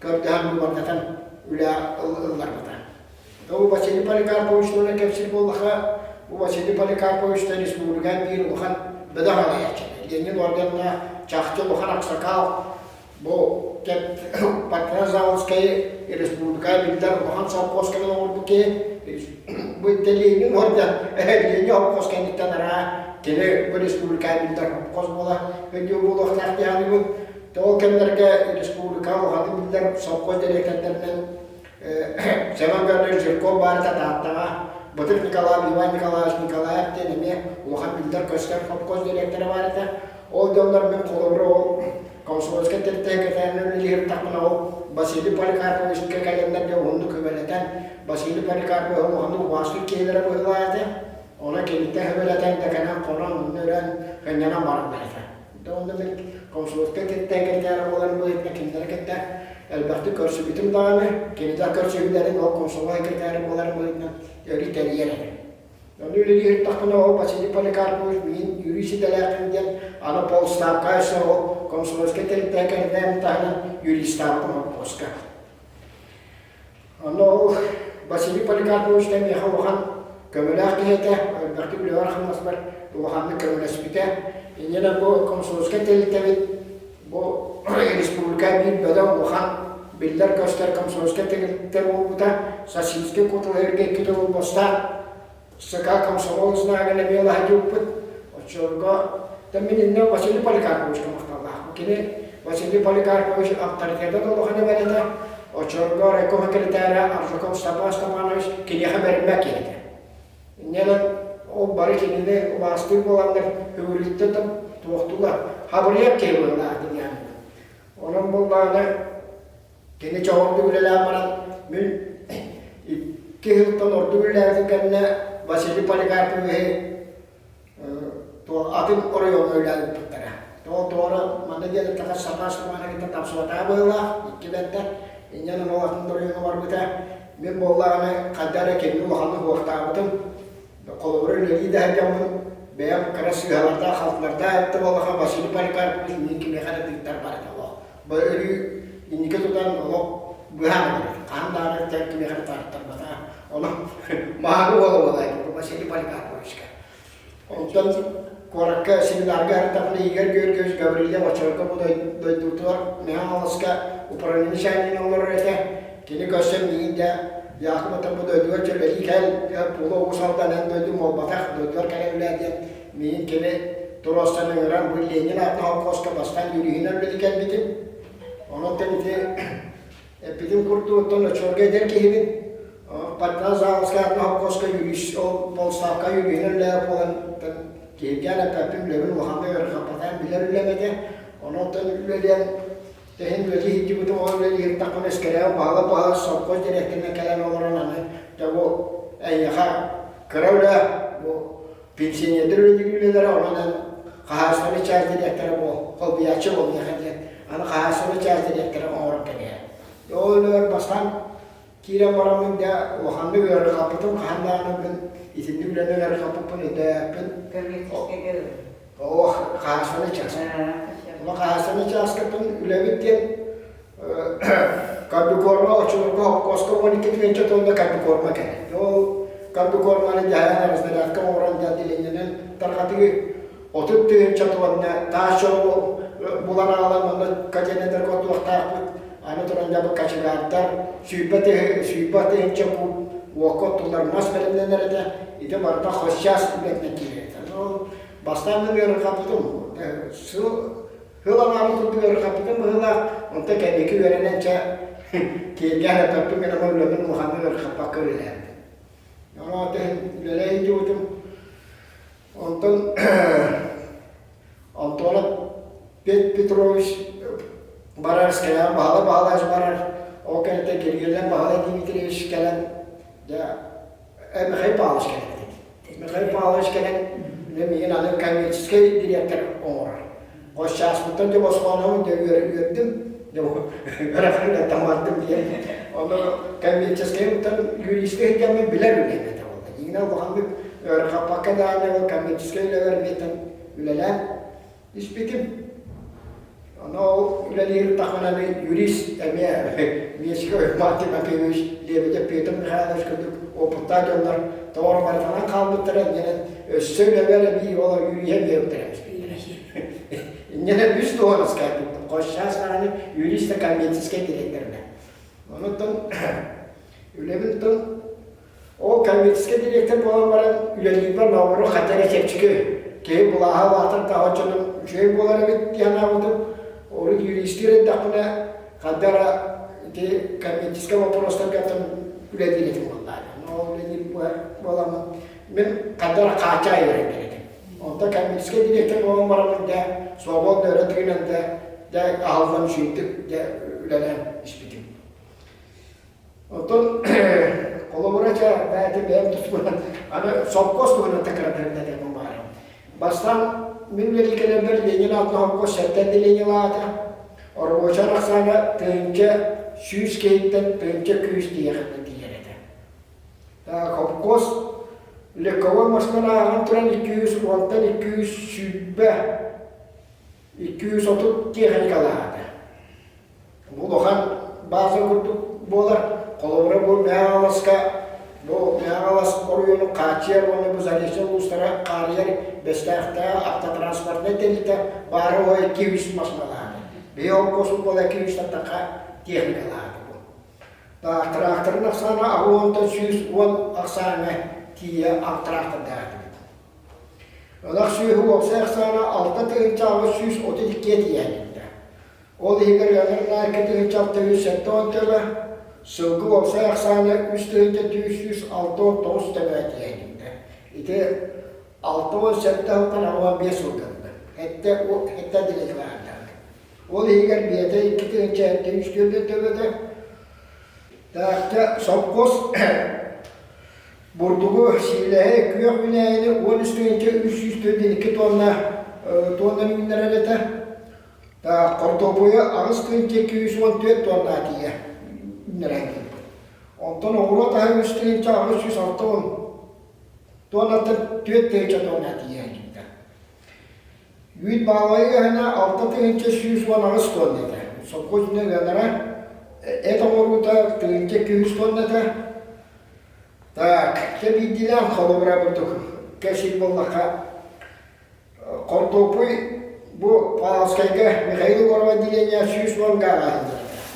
көрдөһөн быыбардатан үлэ ылларбыта. Бу Василий Поликарпович туһунан кэпсиир буоллахха, бу Василий Поликарпович республика биир улахан бөдөҥ салайааччыта. Ленин орденнаах чахчы улахан аксакал бу Партизан Заводскай республика биллэр улахан совхоз кэлэн оҥорбут киһи. Бу Ленин орден Ленин совхоз кэнниттэн араа кини бу республика биллэр совхоз буола өйдүү буолуохтаах диэханыбын. Ол кэмнэргэ республика улаханнык биллэр совхоз дириэктэрдэринэн Семен Гаврилович Жирков баар этэ Тааттаҕа, Бытык Николаев, Иван Николаевич Николаев диэн эмиэ улахан биллэр-көстөр холкуос дириэктэрэ баар этэ. Ол дьоннор мин холобура ол комсомольскай тэрилтэһэ кэтээннэр үлэлиһиртэхпинэ ол Василий Поликарповичка кэлэннэр дьэ уһуннук көмөлөтөн Василий Поликарпович улаханнык убаастыыр киһилэрэ быһыылаах этэ. Онон киниттэн көмөлөтөн да кэлэн хонон, онно өрөөн, кынньанан бараллар этэ. Онно мин комсомольскай кэттээ кэргээрэ буолан быһыытынан кинилэри кытта элбэхтик көрсүбүтүм даҕаны, кинилэр көрсүһүүлэрин ол комсомол кэргээрэ буоларын быһыытынан өрүү тэрийэр этим. Ону үлэлии сырыттахпына ол Василий Поликарпович миигин юрист идэлээхпин диэн аны полставка өссө ол комсомольскай тэрилтэ кэргэним таһынан юристаабытым холкуоска. Онно ол Василий Поликарпович миэхэ улахан көмөлөөх киһи этэ, элбэхтик үлэбэр-хамнаспар улаханнык көмөлөспүтэ. Инньэ бу комсомольскай тэрилтэбит бу республика биир бөдөҥ улахан биллэр-көстөр комсомольскай тэрилтэ буолбута. Социалистическай куоталаһыырга икки төгүл бастаан СК комсомол знагын эмиэ ылаһдьыппыт. Оччолорго мин иннэ Василий Поликарповичка махталлаахпын. Кини Василий Поликарпович авторитета да улахан эбэр этэ. Оччолорго райком секретаря Аржаков Степан Степанович киниэхэ бэриммэт киһи этэ. Инньэ ол бары кинини убаастыыр буоланнар үгүрүттэ да туохтуулар хабырыйар киһи быһыылаах диэн. Онон буоллаҕына Кини чоҕурдук үлэлээн баран, мин икки сылтан ордук үлэлээбитим кэннэ Василий Поликарповиһы атын оройуоҥҥа үлэлээн ыыппыттара. Тоҕо туора манна диэн эттэххэ Саха Степановна кытта тапсыбатаҕа быһыылаах, икки бэртэ. Инньэ ол атын оройуоҥҥа барбыта. Мин буоллаҕына хайдах эрэ кинини улаханнык уохтаабытым. Холобура үлэлии да сылдьаммын бэйэм кыра сыыһалардаах, халтылардаах эбитэ буоллаха Василий Поликарпович миигин кимиэхэ да тыыттарбат этэ олох. Бу өрүү инники тутан олох быһаан олорор. Хаһан даҕаны тэр кимиэхэ да таартарбата. Онон мааны уола буолаайбыт Василий Поликарповичка. Онтон куоракка семинарга сырыттахпына Игорь Георгиевич Гаврильев оччолорго бу дойдутугар Мэҥэ Хаҥаласка управление начальнигынан олорор этэ. Кини көрсөн миигин дьэ Яков оттон бу дойдуга чөлөлүү кэл, пула Уус Алдан эн дойдум буолбатах, дойдугар кэлэн үлээ диэн миигин кини туруорсан ыҥыран бу Ленин аатынан холкуоска бастаан юриһынан үлэлии кэлбитим. Онон ити эппитим курдук оттон оччолорго эдэр киһибин Партизан Заводскай аатынан холкуоска юрист ол полставка юриһынан үлэлээх буолан киһиргээн эппэппин үлэбин улаханнык ыарырҕаппатаҕым билэр үлэм этэ. Онон үлэлиэн Тэһин үлэлии сылдьыбытым ол үлэлии сырыттахпына эскэрээҕи баһыла-баһыла совхоз дириэктэринэн кэлэн олорон аны дьэ бу эйиэхэ кыра үлэ бу пенсионердар үлэлиир үлэлэрэ онон эн хаһаайыстыбаннай чаас дириэктэрэ буол холбуйааччы буол миэхэ диэн аны хаһаайыстыбаннай чаас дириэктэрэ оҥорон кэбиһэр. Ол үлэбэр бастаан киирэн бараммын дьэ улаханнык ыарырҕаппытым хаһан даҕаны мин итинник үлэни ыарырҕаппыппын өйдөөбөппүн. Ох, хаһаайыстыбаннай чаас. Ону хаһаайыстыбаннай чааскаттан үлэбит диэн комбикорма оччолорго холкуоска 12 тыһыынча тонна комбикорма кэлэр. Ол комбикорманы дьаһайан разнарядка оҥорон отделениенэн тарҕатыы 30 тыһыынча тонна таас чоҕу булан аҕалан онно контейнердарга оттуохтаахпыт. Аны туран дьэ бу кочегардар 20 тыһыынча куб уокка оттуллар мас бэлэмнэнэр этэ. Ити барыта хосчас үлэтинэн киирэр этэ. Ол Бастаан мин ыарырҕаппытым, сыл сыл аҥаарын курдук ыарырҕаппытым быһыылаах, онтон кэнники үөрэнэн чэ киэргээн эппэппин гынан үлэбин улаханнык ыарырҕаппакка үлэлээбитим. Онон үлэлээн сылдьыбытым. Онтон Антонов Пет Петрович барар, Скорян Баһылай Баһылаевич барар, ол кэнниттэн Киргиэлэн Баһылай Дмитриевич кэлэн, дьэ Михаил Павлович кэлэн Михаил Павлович кэлэн миигин аны коммерческий директор оҥорор. Хос чааспыттан дьэ босхоонобун дьэ үөрдүм, дьэ ыарахан бардым диэн. Ону коммерческайыттан юристка сылдьаммын билэр үлэм этэ буолла. Дьиҥинэн улаханнык ыарырҕаппакка даҕаны ол коммерческай үлэлэр миэтэн үлэлээн. Испитим. Ону ол үлэлиир тахмана юрист эмиэ Миэсикэ Уйбаан Тимофеевич Лебедев Петр Михайлович курдук опыттаах дьоннор тоҕо барытынан хаалбыттара инньэнэн өссө үлэбэр эбии ол юриһэ биэрбиттэрэ. Инньэнэн үс дуоһунаска киирбитим. Хос даҕаны юрист да коммерческий директорынан. Онуттан үлэбин тыл Ол коммерческий директор буолан баран үлэлиирбэр нообору хата эрэ чэпчэки киһи былааһа улаатар да оччонон үчүгэй буолар эбит дии санаабытым. Урут юристиир эрдэхпинэ ханна эрэ ити коммерческай вопростарга үлэлиир этим буоллаҕа. Ол үлэлиир буоламмын мин ханна эрэ хааччах үөрэнэр этим. Онтон коммерческий директор буолан бараммын дьэ свободно өрө тыынан да дьэ аһыллан үчүгэйдик дьэ үлэлээн испитим. Оттон холобура чэ бэйэтэ бэйэм туспунан аны сопхуос туһунан такыратарым баара. Бастаан мин үлэлии кэлэрбэр Ленин аатынан сопхуос сэттэ отделениелаата. Оробуочай ахсаана 1100 киһиттэн 1100 тиийэхинэ тиийэр этэ. Сопхуос легковой машинаны ааҕан туран 210-тан 220 230 тиэхиньикалаата. Бу улахан бааза курдук буолар. Холобура бу Мэҥэ-Хаҥаласка бу Мэҥэ-Хаҥалас оройуонун хааччыйар уонна бу Заречье улуустара хаарыйар Бэстээхтээҕи автотранспортнай тэрилтэ баара уһа 200 массыыналаата. Биһиги холкуоспут буола 200 тахха техникалаата бу. Тракторын ахсаана аҕыс 110 ахсааҥҥа тиийэ трактордаатыбыт. Ынах сүөһү уопсай ахсаана 6832 тиийээбиттэ. Ол иһигэр ыанар наайка 1670 төбө, сылгы уопсай ахсаана 3469 төбө тиийээбиттэ. Ити 67 сылтан 85 сылгылар. Хэттэ хэттэ делегаттар. Ол иһигэр биэтэ 2703 төбөтө. Таатта совхоз Бурдугу, сиилэһи, күөх үүнээйини 13 342 тонна тонна үүннэрэр этэ. Хортуоппуйу 8214 тонна тиийэ үүннэрэн кэлбит. Онтон оҕуруот аһа 3860 тоннаттан 4000 тонна тиийэ кэлбитэ. Үүт баалайы ыаһына 6118 тонна этэ. Сопхуос ыанара эт оҥоруута 1200 тонна этэ. Так, дьэ биирдиилээн холобура курдук кэпсиир буоллахха, хортуоппуй бу Павловскайга Михаил Егоров отделение 110 га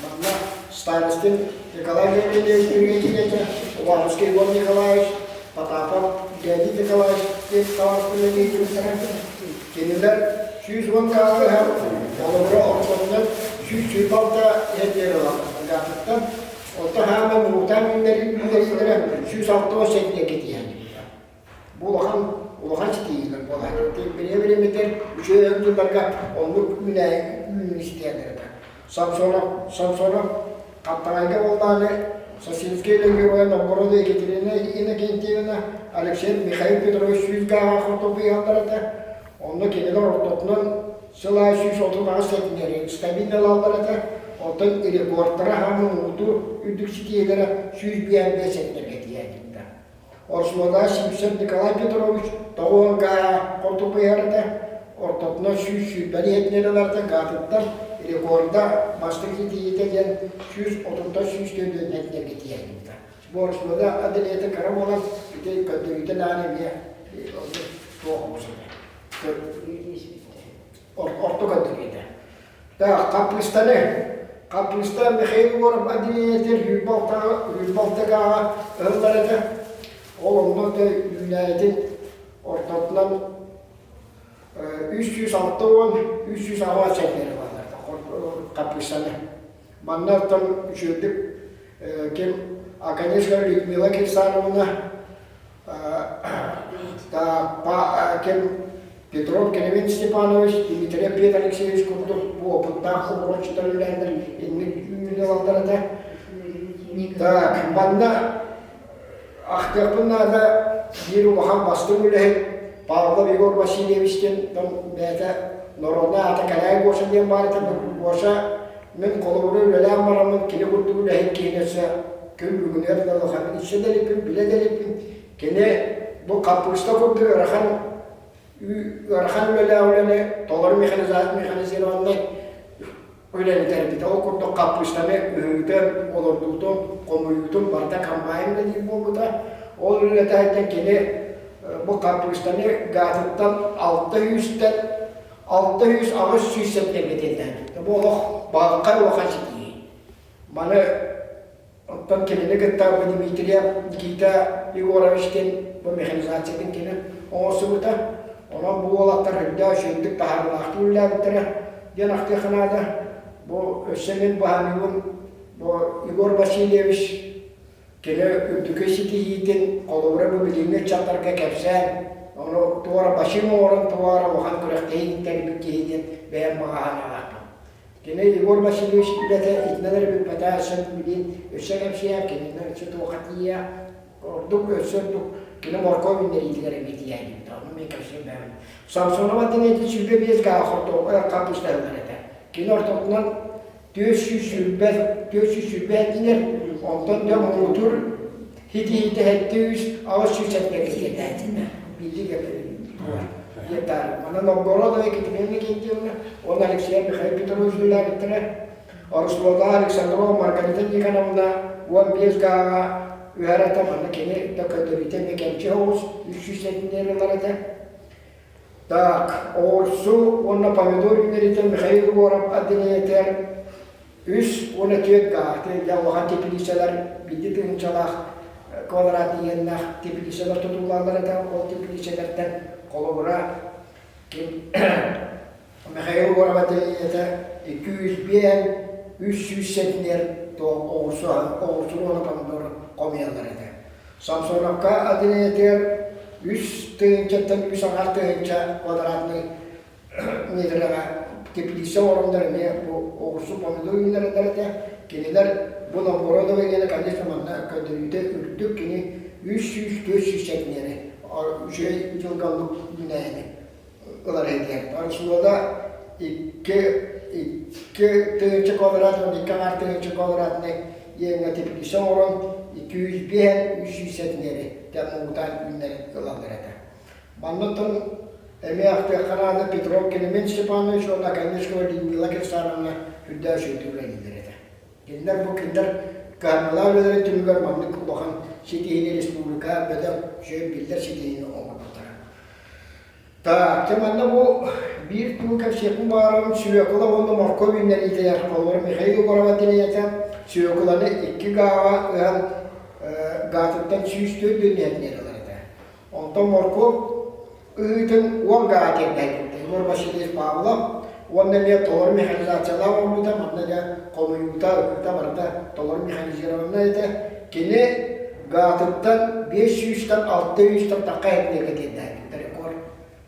Манна старостин Николай Гаврильевич Юрьевич этэ, Уваровский Егор Николаевич, Потапов Леонид Николаевич диэн табаарыстар Кинилэр 110 гаҕа ыһар, холобура ортотунан 126 иһэн ылаллар. Онтон хаама муҥутаан үүннэриилэрэ 167 кэтиһэн. Бу улахан улахан ситиһиилэр буолааччы. Бириэмэ-бириэмэтигэр үчүгэй өҥдүлларга оннук үүнүүнү ситиһэллэр этэ. Самсонов, Самсонов Хаптаҕайга буоллаҕына Сосинскай Героя Новгорода Екатерина Иннокентьевна, Алексей Михаил Петрович сүүс гааҕа хортуоппуйаллар этэ. Онно кинилэр ортотунан Сыл аайы 138 сэтинньэри стабильно ылаллар этэ, оттон рекордтара хаамыы муҥутуур үрдүк ситиһиилэрэ 155 сэтинньэргэ тиийээбиттэр. Орсуода Симсов Николай Петрович тоҕуон гаа хотупуйар этэ, ортотунан 120 иһитиннэр ыларда гаатыттан рекорда бастакы ситиһиитэ диэн 130 104 сэтинньэргэ тиийээбиттэр. Бу Орсуода отделениета кыра буолан ити көрдөрүүтэ даҕаны эмиэ туох оҕус этэ. Орто көрдөрүүтэ. Так, хаппыыстаны. Хаппыыста Михаил Егоров отделениетигэр 26 гааҕа ыһыллар этэ. Ол онно үүнээйитин ортотунан 360 360 центнер ылаллар хаппыыстаны. Манна оттон үчүгэйдик ким Академическая Людмила Кирсановна ким Петров Климент Степанович, Дмитрий Петр Алексеевич курдук бу опыттаах оҕуроччутар үлэлээннэр инник үүнү этэ. Так, манна ахтыахпын наада биир улахан бастыҥ үлэһит Павлов Егор Васильевич диэн бэйэтэ народнай аата Кэлээй Гоша диэн баар этэ. Гоша мин холобуру үлэлээн бараммын кини курдук үлэһит киһини өссө күн бүгүнүгэр да улаханнык истэ да иликпин, билэ да иликпин. Кини бу хаппыыста курдук ыарахан Ыарахан үлэлээх үлэни толору механизированнай үлэни тэрийбитэ. Ол курдук хаппыыстаны ыһыытын, олордуутун, хомуйуутун барыта комбайн үлэлиир буолбута. Ол үлэтэ сылдьан кини бу хаппыыстаны гаатыттан 600-тэн 600-800 сэнтиэмэтиргэ тиэрдээбит. Бу олох баҕалхай улахан ситиһии. Маны Оттон кинини кытта бу Дмитриев Никита Егорович диэн бу механизациятын кини оҥорсубута. Онон бу уолаттар үрдээх үчүгэйдик таһаарыылаахтык үлэлээбиттэрэ диэн ахтыахха наада. Бу өссө мин баһаныыбын бу Егор Васильевич кини үрдүкү ситиһиитин холобура бу билиҥҥи ыччаттарга кэпсээн, ону туора бачыым оҥорон туора улахан күрэхтэһии тэрийбит киһи диэн бэйэм баҕа санаалаахпын. Кини Егор Васильевич үлэтэ итинэн эрэ бүппэтэ, өссө билин өссө кэпсиэ, кининэн өссө туохха тиийэ, ордук өссө ордук кини моркуоп үүннэриитигэр эмиэ тиийэ диэбитэ. Ону мен кэпсиэм бэйэм. Самсонова диэн 25 гаа хортуоппуй хаппыыстаһыллар этэ. Кини ортотунан 420 420 этинэр, онтон дьэ муҥутуур хитиһиитэ 700 800 кэтиэтэ. Билли кэпсиир. Диэтээр. Манна Новгородова Екатерина Никитьевна уонна Алексей Михаил Петрович үлэлээбиттэрэ. Руслана Александрова Маргарита Никоновна 15 гааҕа үһэр этэ. Манна кини да көрдөрүүтэ эмиэ кэмчи соҕус, 300 сэтинньи ылар этэ. Так, оҕурсу уонна помидор үүнэриитэ Михаил Егоров отделениетыгар үс уонна түөрт гаа дьэ улахан теплицалар биирдии тыһыынчалаах квадрат иэннээх теплицалар тутуллаллар этэ. Ол теплицалэртэн холобура ким Михаил Егоров отделениета 205 300 центнер оҕурсу оҕурсу уонна помидор хомуйаллар этэ. Самсоновка отделениетыгар үс тыһыынчаттан үс аҥаар тыһыынча квадратный миэтэрэҕэ теплица оҥороннор эмиэ бу оҕурсу помидор үүннэрэллэр этэ. Кинилэр бу Новгородова диэни, конечно, манна көрдөрүүтэ үрдүк, кини 300-400 сэтинньэри үчүгэй дьылга оннук үүнээһини ылар этилэр. Арсуода икки икки тыһыынча квадрат уонна икки аҥаар тыһыынча квадратнай иэҥҥэ теплица оҥорон 205 300 сэтинньэри муҥутаан үүннэрэн ылаллар этэ. Манна эмиэ ахтыахха наада Петров Климент Степанович уонна Оконешникова Людмила Кирсановна үрдээх үчүгэйдик үлэлииллэр этэ. Кинилэр бу кинилэр кыһамньылаах үлэлэрин түмүгэр маннык улахан ситиһиини республика бөдөҥ үчүгэй биллэр ситиһиини оҥорбуттара. Так, дьэ манна бу биир тугу кэпсиэхпин баҕарабын свекла уонна моркуоп үүннэриитигэр холобура Михаил Егорова диэн свекланы икки гааҕа ыһан гаатыттан 104 дүннээтинэр ылар этэ. Онтон моркуоп ыһыытын уон гаа тиэрдээбитэ. Егор Васильевич Павлов уонна эмиэ толору механизациялаах оҥорбута, манна дьэ хомуйуута, ыһыыта барыта толору механизированнай этэ. Кини гаатыттан 500-тан 600-тан тахха этинэргэ тиэрдээбитэ рекорд.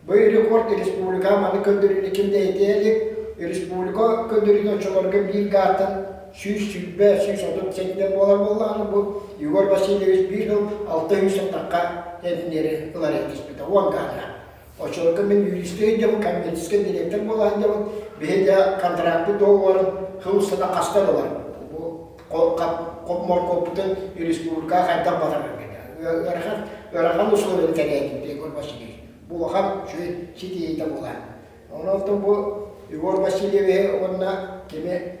Бу рекорд республика маны көрдөрүүнү ким да этиэ илик. Республика көрдөрүүтүн оччолорго биир гааттан 120, 130 центнер буолар буоллаҕына, бу Егор Васильевич биир сыл 600 сылтахха центнери ылар этиспитэ, уон гаана. Оччолорго мин юристы сылдьабын, коммерческий директор буола сылдьабын, биһи дьэ контракпыт договорын сыл устата хаста ылар. Бу моркуоппутун республикаҕа хайдах батарарга ыарахан ыарахан условияны тэрийэбит Егор Васильевич. Бу улахан үчүгэй ситиһиитэ буолар. Онон бу Егор Васильевиһы уонна кими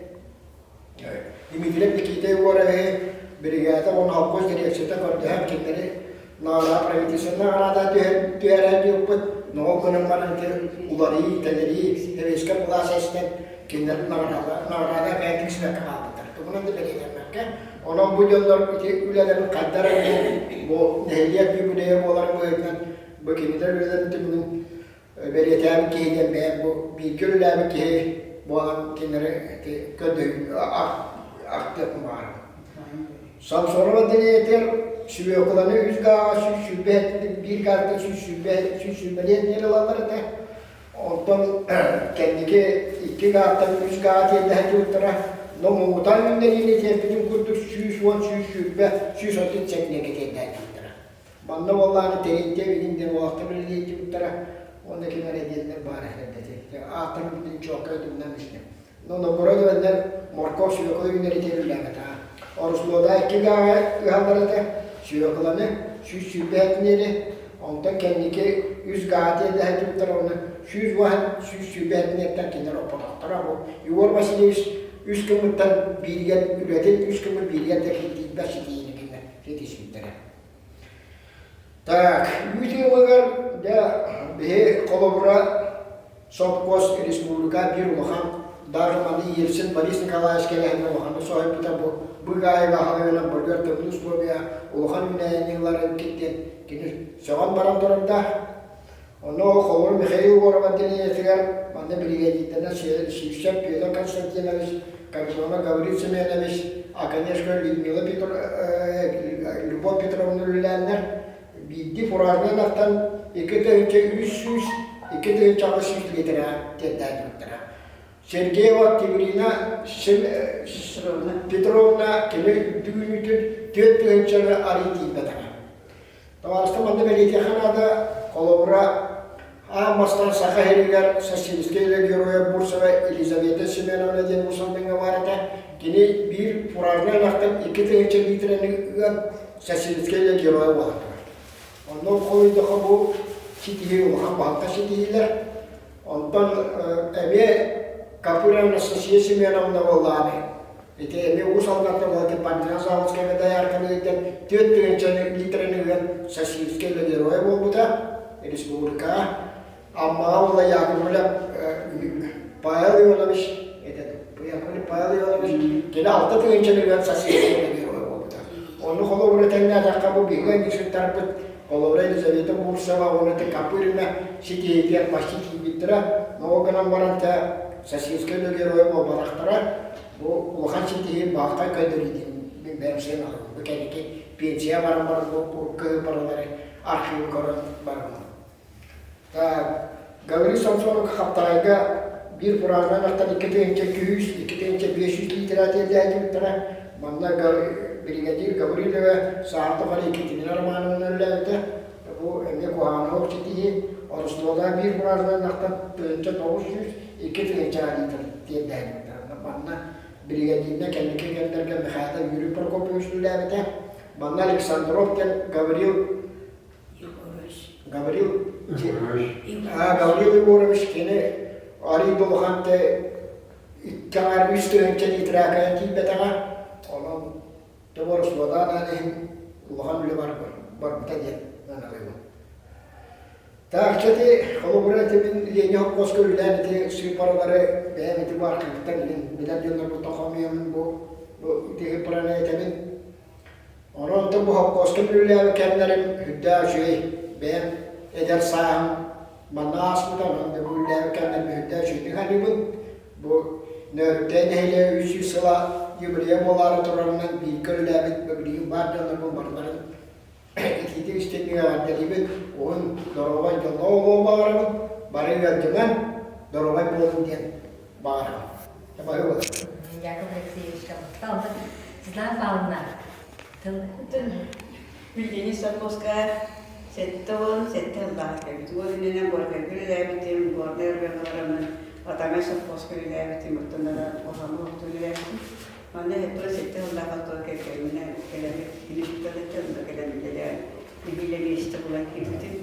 Дмитрий Никита Егоровиһы биригээдэ уонна холкуос дирекцията көрдөһөн кинилэри наҕараа правительственнай наҕараада түһэрэн диэппит, но ол гынан баран ити уларыйыы, тэлэрии сэбиэскэй былаас эстэн кинилэр наҕараада бэйэтин сибэккэ хаалбыттар. Тугунан да бэлиэтэммэккэ. Онон бу дьоннор ити үлэлэрин хайдах эрэ бу нэһилиэк юбилейа буоларын быһыытынан бу кинилэр үлэлэрин түмүгүн бэлиэтээбит киһи диэн бэйэм бу бииргэ үлэлээбит киһи буолан кинилэри ити көрдөһүү ахтыахпын баҕарабын. Самсонова отделениетыгар свекланы үс гааҕа 120 биир гаартан 120 120 диэн ылаллар этэ. Онтон кэнники икки гаартан үс гаа тиэрдэһэ дьылтара но муҥутаан үүннэриини тиэрпитин курдук 110 120 130 центнергэ тиэрдээччиттэрэ. Манна буоллаҕына тэрилтэ билин диэн уолаттар үлэлиэччибиттэрэ уонна ким эрэ диэннэр баар этилэр ааттарын бүтүн чуолкай тумнан истим. Но Новгород морков свекла үүнэритэ үлэлээбэтэҕэ. Оруслуода икки гааҕа ыһаллар этэ, свекланы 120 этиниэри, онтон кэнники үс гаати дэһэтиттэр оны 110, 120 гектар кинилэр оппотохторо. Бу Егор Васильевич үс кымыттан бииригэр үлэтин үс кымы бииригэр да тиийбэт ситиһиини кинилэр ситиспиттэрэ. Так, үүт ыамыгар дьэ биһи холобура сопхуос республика биир улахан даже маны Ельцин Борис Николаевич кэлэһинэ улаханнык соһуйбута бу Быгаева аһылыгынан бөлүөр тымныы условия улахан үүнээйини ылар эбиккит диэн кини сөҕөн баран турардаах. Онно холобур Михаил Егоров отделениетыгар манна биригэдьиирдэринэн Сивцев Петр Константинович, Капитонов Гаврил Семенович, а конечно Людмила Петр, Любовь Петровна үлэлээннэр биирдии фуражнай ынахтан 2300, 2800 литрэ тиэрдээбиттэрэ. Сергеева Октябрина Петровна кини үрдүк 4000-ны арый тиийбэтэҕэ. Табаарыстар манна бэлиэтиэххэ наада, холобура, аан бастаан Саха сиригэр Социалистическай үлэ геройа Бурцева Елизавета Семеновна диэн мусульмаҥҥа баар этэ. Кини биир фуражнай ынахтан 2000 лиитэрэни ыан Социалистическай үлэ геройа буолан турар. Онно холуйдахха бу ситиһии улахан баһылка ситиһиилэр. Онтон эмиэ Капыра Анастасия Семеновна буоллаҕына Ити эмиэ Уус Алдантан уонна Пантеон Заводскайга доярканы ыытан 4 тыһыынчаны литраны ыан Социалистическай үлэ геройа буолбута республикаҕа. Аммаҕа уола Яковлев Павел Иванович этот Яковлев Павел Иванович кини 6 тыһыынчаны ыан Социалистическай үлэ геройа буолбута. Ону холобура тэҥнээтэххэ бу биһиги ыанньыксыттарбыт холобура Елизавета Бурцева уонна Капырина ситиһиитигэр почти тиийбиттэрэ. Но гынан баран тэ Социалистическай үлэ геройа буолбатахтара. Бу улахан ситиһии баахтай көрдөрүү мин бэйэм сыаналыыбын. Бу кэнники пенсия баран баран бу урукку ыыппаралары архивы көрөн бараммын. Гаврил Самсонов Хаптаайга биир фуражынан аттан 2200, 2500 литрэ тиэрдээччиттэрэ. Манна бригадир Гаврилова саата бары Екатерина Романовна үлэлээбитэ. Бу эмиэ куһаҕана ситиһии. Ороскуола биир фуражынан аттан 1900, 2000 литр тиэрдээбиттэр. Манна бригадирна кэнники кэмнэргэ Михаил Юрий Прокопьевич үлэлээбитэ. Манна Александров диэн Гаврил Гаврил Гаврил Егорович кини арый улахан икки аҥаар үс тыһыынча литракайан тиийбэтэҕэ. Онон Тоборуслуодаан иһин улахан үлэ барбыта диэн ыаналыыбын. Так, ити холобура ити мин Леня холкуоска үлэлээн ити сыыппаралары бэйэм ити бу архивтан билэр дьоннорбуттан хомуйаммын бу бу ити сыыппараны этэбин. Онон бу холкуоска үлэлээбит кэмнэрим үрдээх үчүгэй. Бэйэм эдэр сааһым манна ааспыта, онон бу үлэлээбит кэмнэрим үрдээх үчүгэйдик саныыбын. Бу Нөөрүктэй нэһилиэгэ 300 сыла юбилейа буолаары турарынан бииргэ үлэлээбит билигин баар дьоннорбун барыларын итиитик истиҥник эҕэрдэлиибин. Уһун доруобай дьоллоох олоҕу баҕарабын. Бары ыалдьынан доруобай буолун диэн баҕарабын. Баһыыба. Яков Алексеевичка махтал. Светлана Павловна, тыл Евгений Соколская 77 сыллаах кэлбит. Уол иннинэ Горнайга үлэлээбитим, Горнай оройуонугар Атамай совхозка үлэлээбитим, оттон улаханнык оттон үлэлээбитим. Манна 77 сыллаах оттон кэргэмминэн кэлэммит, кини онно кэлэн үлэлээн, нэһиилэ миэстэ булан киирбитим.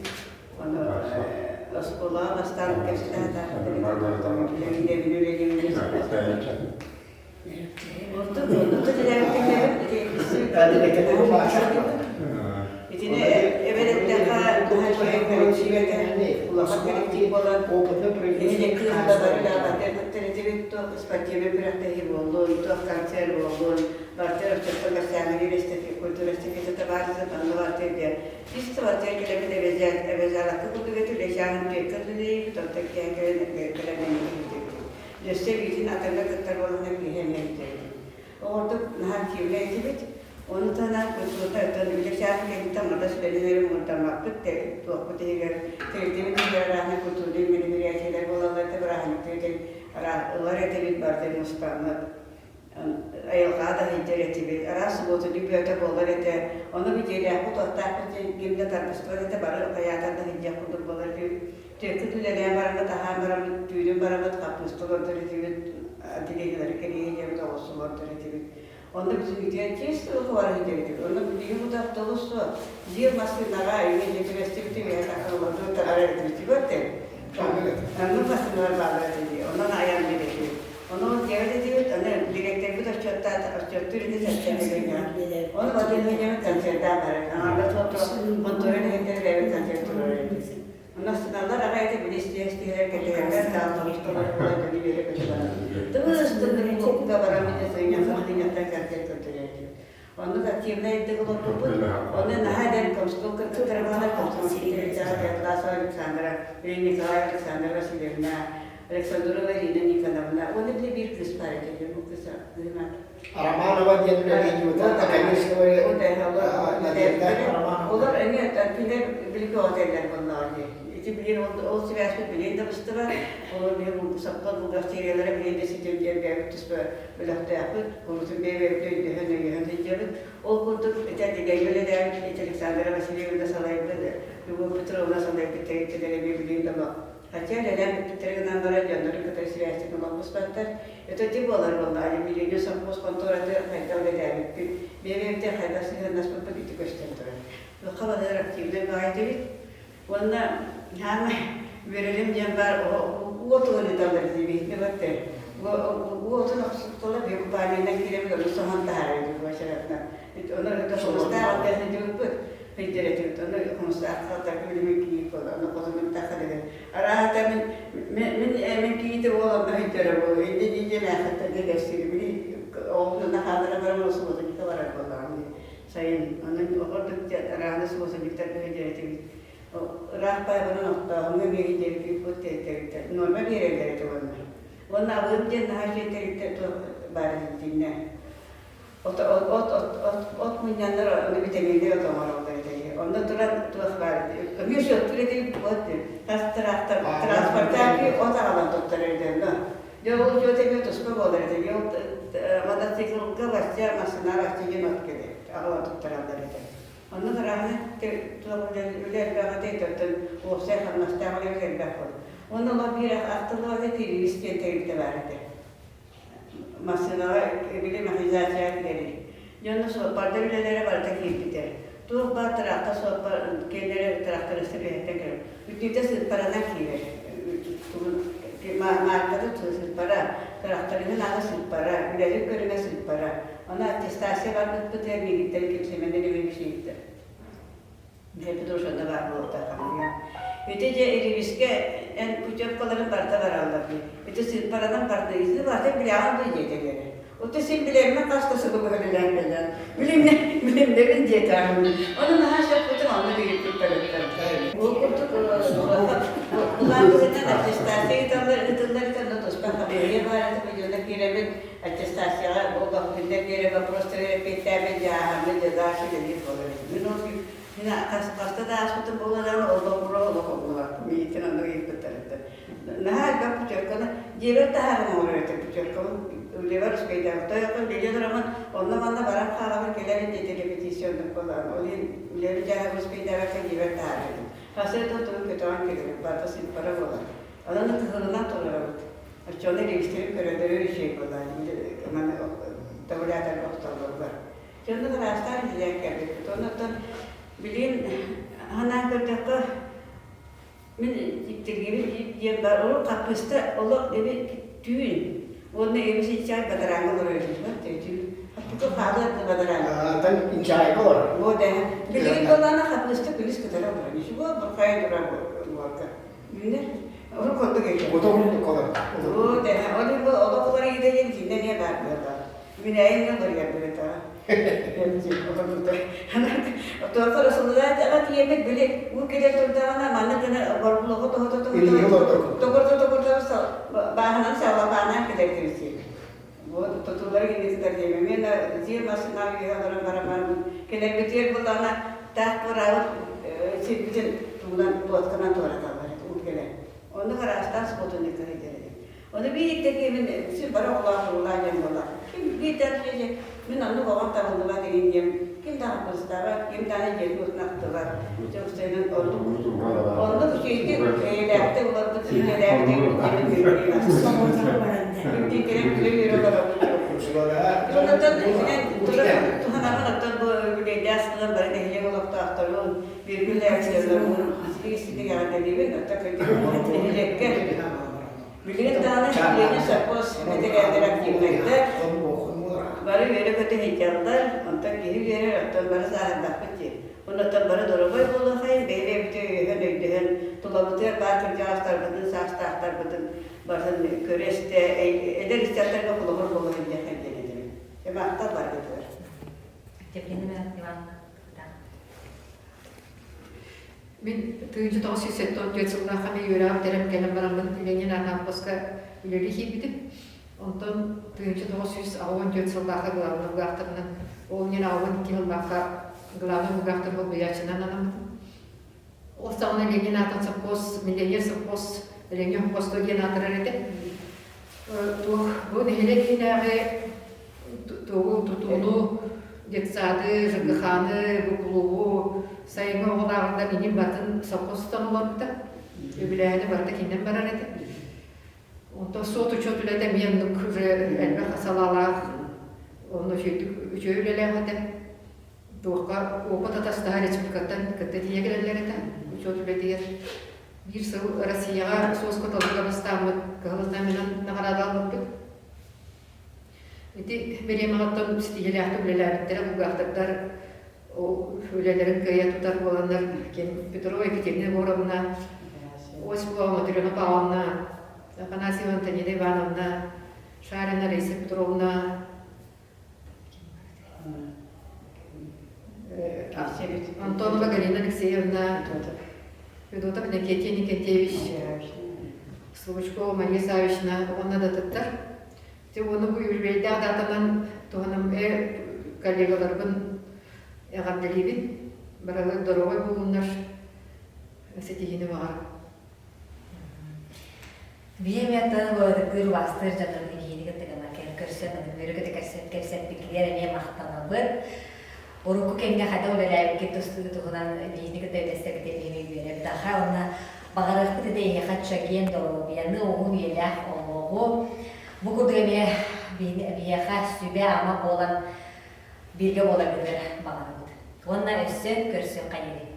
Ону оскуолаҕа бастаан кэпсэтэ сатаабытым, үлэбин үлэлиибин Итини эбэрэттэххэ наһаа үчүгэй коллектив этэ, улахан коллектив буолан, нэһилиэк туох спортивнай күрэхтэһии буоллун, туох концерт буоллун, барытыгар оччоттон кэпсээҥҥэ культура эстафетата баар онно барытыгар диэн чисто барытыгар кэлэммит эбэзалакка курдук этэ үлэчээҕин түөккэ үлэлиибит, онтон киэһэ кэлэн кэлэн Өссө эбиитин атыҥҥа кыттар буоланнар киһи эмиэ бүтэрбит. Оҕордук наһаа активнай этибит. Ону таһынан культурата оттон үлэ чааһын кэнниттэн мата сүбэнэн эрэ муҥурдаммаппыт, туохпут иһигэр тэрилтэбит иһигэр арааһынай культурнай мероприятиелар буолаллар этэ, бырааһынньыктар этин ылар этибит, барытын мустаммыт. Айылҕаҕа да сылдьар этибит. Араас субуотунньук бөҕөтө буолар этэ. Ону бүтүөлээхпит, уоттаахпыт диэн ким да тардыстыбат этэ, бары хайаатар да сылдьыах курдук буолар этибит. Түөкүт үлэлээн бараммыт, аһаан бараммыт, түүнүн бараммыт хаппыыста олордор этибит, отделениелары кэриэһи диэбит оҕурсу олордор этибит. Онно бүтүн үтүөн чиэс тылы баран диэбитик. Онно билигин бу автобус суох. Биир массыынаҕа үйэ дьиэтигэр үөһэ тахсан олордуу таҕар эбитибит тэн. Оннук массыыналар бааллар этэ дии. Онон айан биэрэбит. Ону ол дьиэбит этибит, аны дириэктэрбит отчуоттаат, отчуоттуур ити сэттэни Ону Владимир концертаан барар. Аҥарда суох хонтуора үлэһиттэрэ бэйэбит концерт туруорар этибит. Онно астыналлар аҕай этэ били истиэс-тиһэлэр кэтэһэллэр, таал тоҕус толору буолан дьону үөрэ көтө барар. Тыбыс-тымныы кулуупка баран бүтэ сынньан саҥа концерт көрдөрөр этибит. Оннук активнай ирдик олорбуппут. Онно наһаа эдэр комсомол кыргыттара бааллар, комсомол Атласова Александра, Николаева Александра Васильевна, Александрова Ирина Никоновна. Уонна били биир кыыс баар этэ, бу кыыс Романова диэн үлэлиир Академического Надежда Романова. Олор эмиэ кинилэр билики отеллэр буоллаҕа дии. Ити билин ол сибээспит билин да быстыбат. Олор биһи сопхоз бухгалтериялара билин да ситим диэн бэйэбит туспа бөлөхтөөхпүт. Курутун бэйэбит өйдөһөн өйөһөн сылдьабыт. Ол курдук ити Адыгейга үлэлээбит ити Александра Васильевна салайбыт, Любовь Петровна салайбыт тэрилтэлэр эмиэ билин да Хотя үлэлээн бүппүттэрэ гынан баран дьоннорун кытары сибээстик олорбуспаттар. Это ити буолар буолла, алюминий совхоз хонтуораты хайдах үлэлээбиппит, бэйэ-бэйэбитигэр хайдах сыһыаннаспыппыт ити көстөн турар. Туохха барытыгар активнай баҕайы этибит. Уонна хаама үөрэрим диэн баар уотугун ыыталлар дии биһиги баттар. Уотун охсутталар биһиги купальнайынан киирэбит, ону соһон таһаарар этибит Ону хомустаах сылдьыбыппыт. Өйдөрөтүбүт. Ону хомустаах тарга билимин кийиит буолла. Ону хотунум тахха Араата мин мин мин кийиити уол онно өйдөрө буолуо. Инде дии мээхеттэргэ кэпсиир. Били оҕолорун хааллара баран субуотунньукка барар буоллаҕым дии. Сайын онон оҕордук арааны субуотунньуктарга өйдөрөтүбүт. Ыраах байбанан оттооһуҥҥа эмиэ өйдөрөтүбүт тэрилтэ. Нуорма биэрэллэр этэ уонна. Уонна абыым диэн наһаа үчүгэй тэрилтэ баар итиннэ. От, от, от, от, от мунньаннар ону битэмииннэр от оҥороллор этэ. Онно туран туох баар эмиэ сөптүр этибит от тас тыраахтар транспортаки от аҕалан туттарар этэ онно. Дьэ ол учуот эмиэ туспа буолар этэ. Ол мотоциклга вообще массыына вообще диэн от кэлэр аҕалан туттараллар этэ. Онно ыраахына туох үлэ элбэх этэ оттон уопсай хамнастаах үлэ элбэх буолар. Онно олох биир ахтыллыбат этэ Ирис диэн тэрилтэ баар этэ. Массыынаҕа били механизацияҕа киирэрий. Дьэ онно суоппардар үлэлэрэ барыта киирбитэ. Туох баар тыраахтар суоппар киэннэрэ тырахтарыста үөһэттэн кэлэр. Бүтүүтэ сыыппаранан киирэр. Маарката сыыппара, тырахтарыһын аата сыыппара, үлэлиир көрүҥэ сыыппара. Ону аттестация барбыппытыгар миигиттэн кимсэмэнэн эмиэ Петрушана баар буолуохтаах Ити дьэ Ирибискэ эн путевкаларын барыта бараллар дии. Ити сыыппаранан барда. Ити барыта билэҕин дуо диэтэлэрэ. Ото син билэммин хас да сылы быһа үлэлээн кэллээн. Билимнэ, билимнэбин диэтэҕим. Ону наһаа сөппүтүм, онно ыйыппыттарыттан. Ол курдук былаан быһыытынан аттестация ыыталлар, ыытыллар этэ, онно туспа хамыыһыйа баар этэ, миллиона киирэбин аттестацияҕа олох күннэр биэрэ вопростары эппиэттээбит дьааһаммын дьадааш үлэлиир буолар этим. Мин ол мин хаста да ааспытым буолла даҕаны олох олох олох миигиттэн оннук ыйыппыттарыттан. Наһаа элбэх путевканы дьиэбэр таһааран оҥорор этим путевкабын үлэбэр успейдаах. Тойокко үлэлии олороммун онно-манна баран хаалабын кэлэр диэти репетиция оннук буоллаҕым. Ол иһин үлэбин дьааһабын успейдаабакка дьиэбэр таһаарар этим. Хасыа да тугу көтөҕөн кэлэрим, барыта сыыппара буолар. Онон кыһылынан толоробут. Оччоҕуна регистрин көрөллөрө үчүгэй буоллаҕа маны табулятор охтоллоругар. Дьонно ыраастаан үлэлээн кэлбиппит. Оннуттан билигин санаан көрдөххө, мин дьиктиргибит диэн бар, ол хаппыыста олох эби түүн уонна эби сиччээн бадарааҥҥа олорор этим. Түүн хаппыка хаалыа бадарааҥҥа. Тан инчэҕэйгэ олорор. Вот билигин буоллаҕына хаппыыста күнүс кытара олорор. Ничего, бурхайан турар буолга. Үүнэр. Урут курдук этэ. Ото курдук олор. Оо, тэһэ. Ол иһин бу олох уларыйыыта диэн итиннэ эмиэ баар буолла. Үүнээйи эмиэ уларыйар быһыытаҕа. Туохха Расуллаҕа тиийэммит били уу кэлэн турдаҕына маннык гына борбулоҕу тоһута тоһута тогурда тогурда бааһынан саллапаанан кэлэр дибитий. Вот тутуллары иннитигэр диэмэ. Мен дьиэ массыынаҕа үөһэ олорон баран баран кэлэрбитигэр буоллаҕына таах туораабыт сирбитин тугунан лодканан туораталлар уу кэлэн. Оннук араастаан субуотунньукка сылдьар этим. Ону биир киһи син бары оҕолоох уруулаах диэн буолла. Ким биирдэн мин оннук оҕом табыллыбат игин диэн ким даҕаны курустаабат, ким даҕаны дьиэтин отун ахтыбат. Дьокуускайынан оннук оннук үчүгэйдик эйэлээхтик олорбут үлэлээбит диэн Оттон итинэн туһанаммын оттон бу үбүлүөйдээх сыллар бары нэһилиэк олохтоохторун, бииргэ үлэлээбит истиҥ эҕэрдэлиибин. Оттон кырдьык нэһилиэккэ билигин даҕаны нэһилиэнньэ совхоз бэтэрээннэрэ активнайдар, бары үөрэ-көтө сылдьаллар, онтон киһи үөрэр, оттон бары сааһырдахпыт дии. Оннуттан бары доруобай буолуохайын, бэйэ-бэйэбитин өйөһөн, өйдөһөн, тулабытыгар баар кырдьаҕастарбытын, саастаахтарбытын барытын көрө-истэ, эдэр ыччаттарга холобур буола сылдьыахха диэн этэбин. Махтал баргытыгар. Октябрина Ивановна Мин 1974 сыллаахха эмиэ үөрэҕим бүтэрэн кэлэн бараммын Ленин аатаах үлэлии киирбитим. Онтон 1984 сыллаахха главный бухгалтерынан, ол иһин 82 сыллаахха главный бухгалтер солбуйааччынан анаммытым. Ол саҕана Ленин аатын совхоз, миллионер совхоз, Ленин совхозто диэн аатырар этэ. Туох бу нэһилиэк иһинээҕи тугу тутууну, детсады, ЖКХ-ны, бу клубу сайыҥҥы оҕо лааҕырдан инин батын совхоз тутан олорбута. Үбүлээһини барыта кининэн барар этэ. Онтон суот-учуот үлэтэ эмиэ оннук уже элбэх салаалаах, онно үчүгэйдик үчүгэй үлэлээх этэ. Туохха опыт атастаһар республикаттан кытта тиийэ кэлэллэр этэ учуот үлэтигэр. Биир сыл Россияҕа суоска толуга бастааммыт Кыһыл Знамянан наҕараадалаабыппыт. Ити бириэмэҕиттэн ситиһиилээхтик үлэлээбиттэрэ бухгалтердар үлэлэрин кыайа тутар буоланнар ким Петрова Екатерина Егоровна, Осипова Матрена Павловна, Афанасьева Антонина Ивановна, Шарина Раиса Петровна, Антонова Галина Алексеевна, Федотов Иннокентий Никитевич, Слобочкова Мария Савична уонна да атыттар. Дьэ уонна бу үбүлүөйдээх даатанан туһанам коллегаларбын эҕэрдэлиибин. Барылар доруобай буолуннар, ситиһиини баҕарабын. Биэмиаттан быатыккыр убаастыыр дьоннорун киһини кытта гына көрсөн, үөрэ-көтө кэпсэппиккитигэр эмиэ махтанабыт. Урукку кэмҥэ хайдах үлэлээбиккит тустуу туһунан биһини кытта үлэстэбитин иһин үөрэбит аха уонна баҕарыахпыт этэ эйиэхэ чэгиэн доруобуйаны, уһун үйэлээх олоҕу. Бу курдук эмиэ биһиэхэ сүбэ-ама буолан бииргэ буоларгытыгар баҕарабыт. Уонна өссө көрсүөххэ диэри.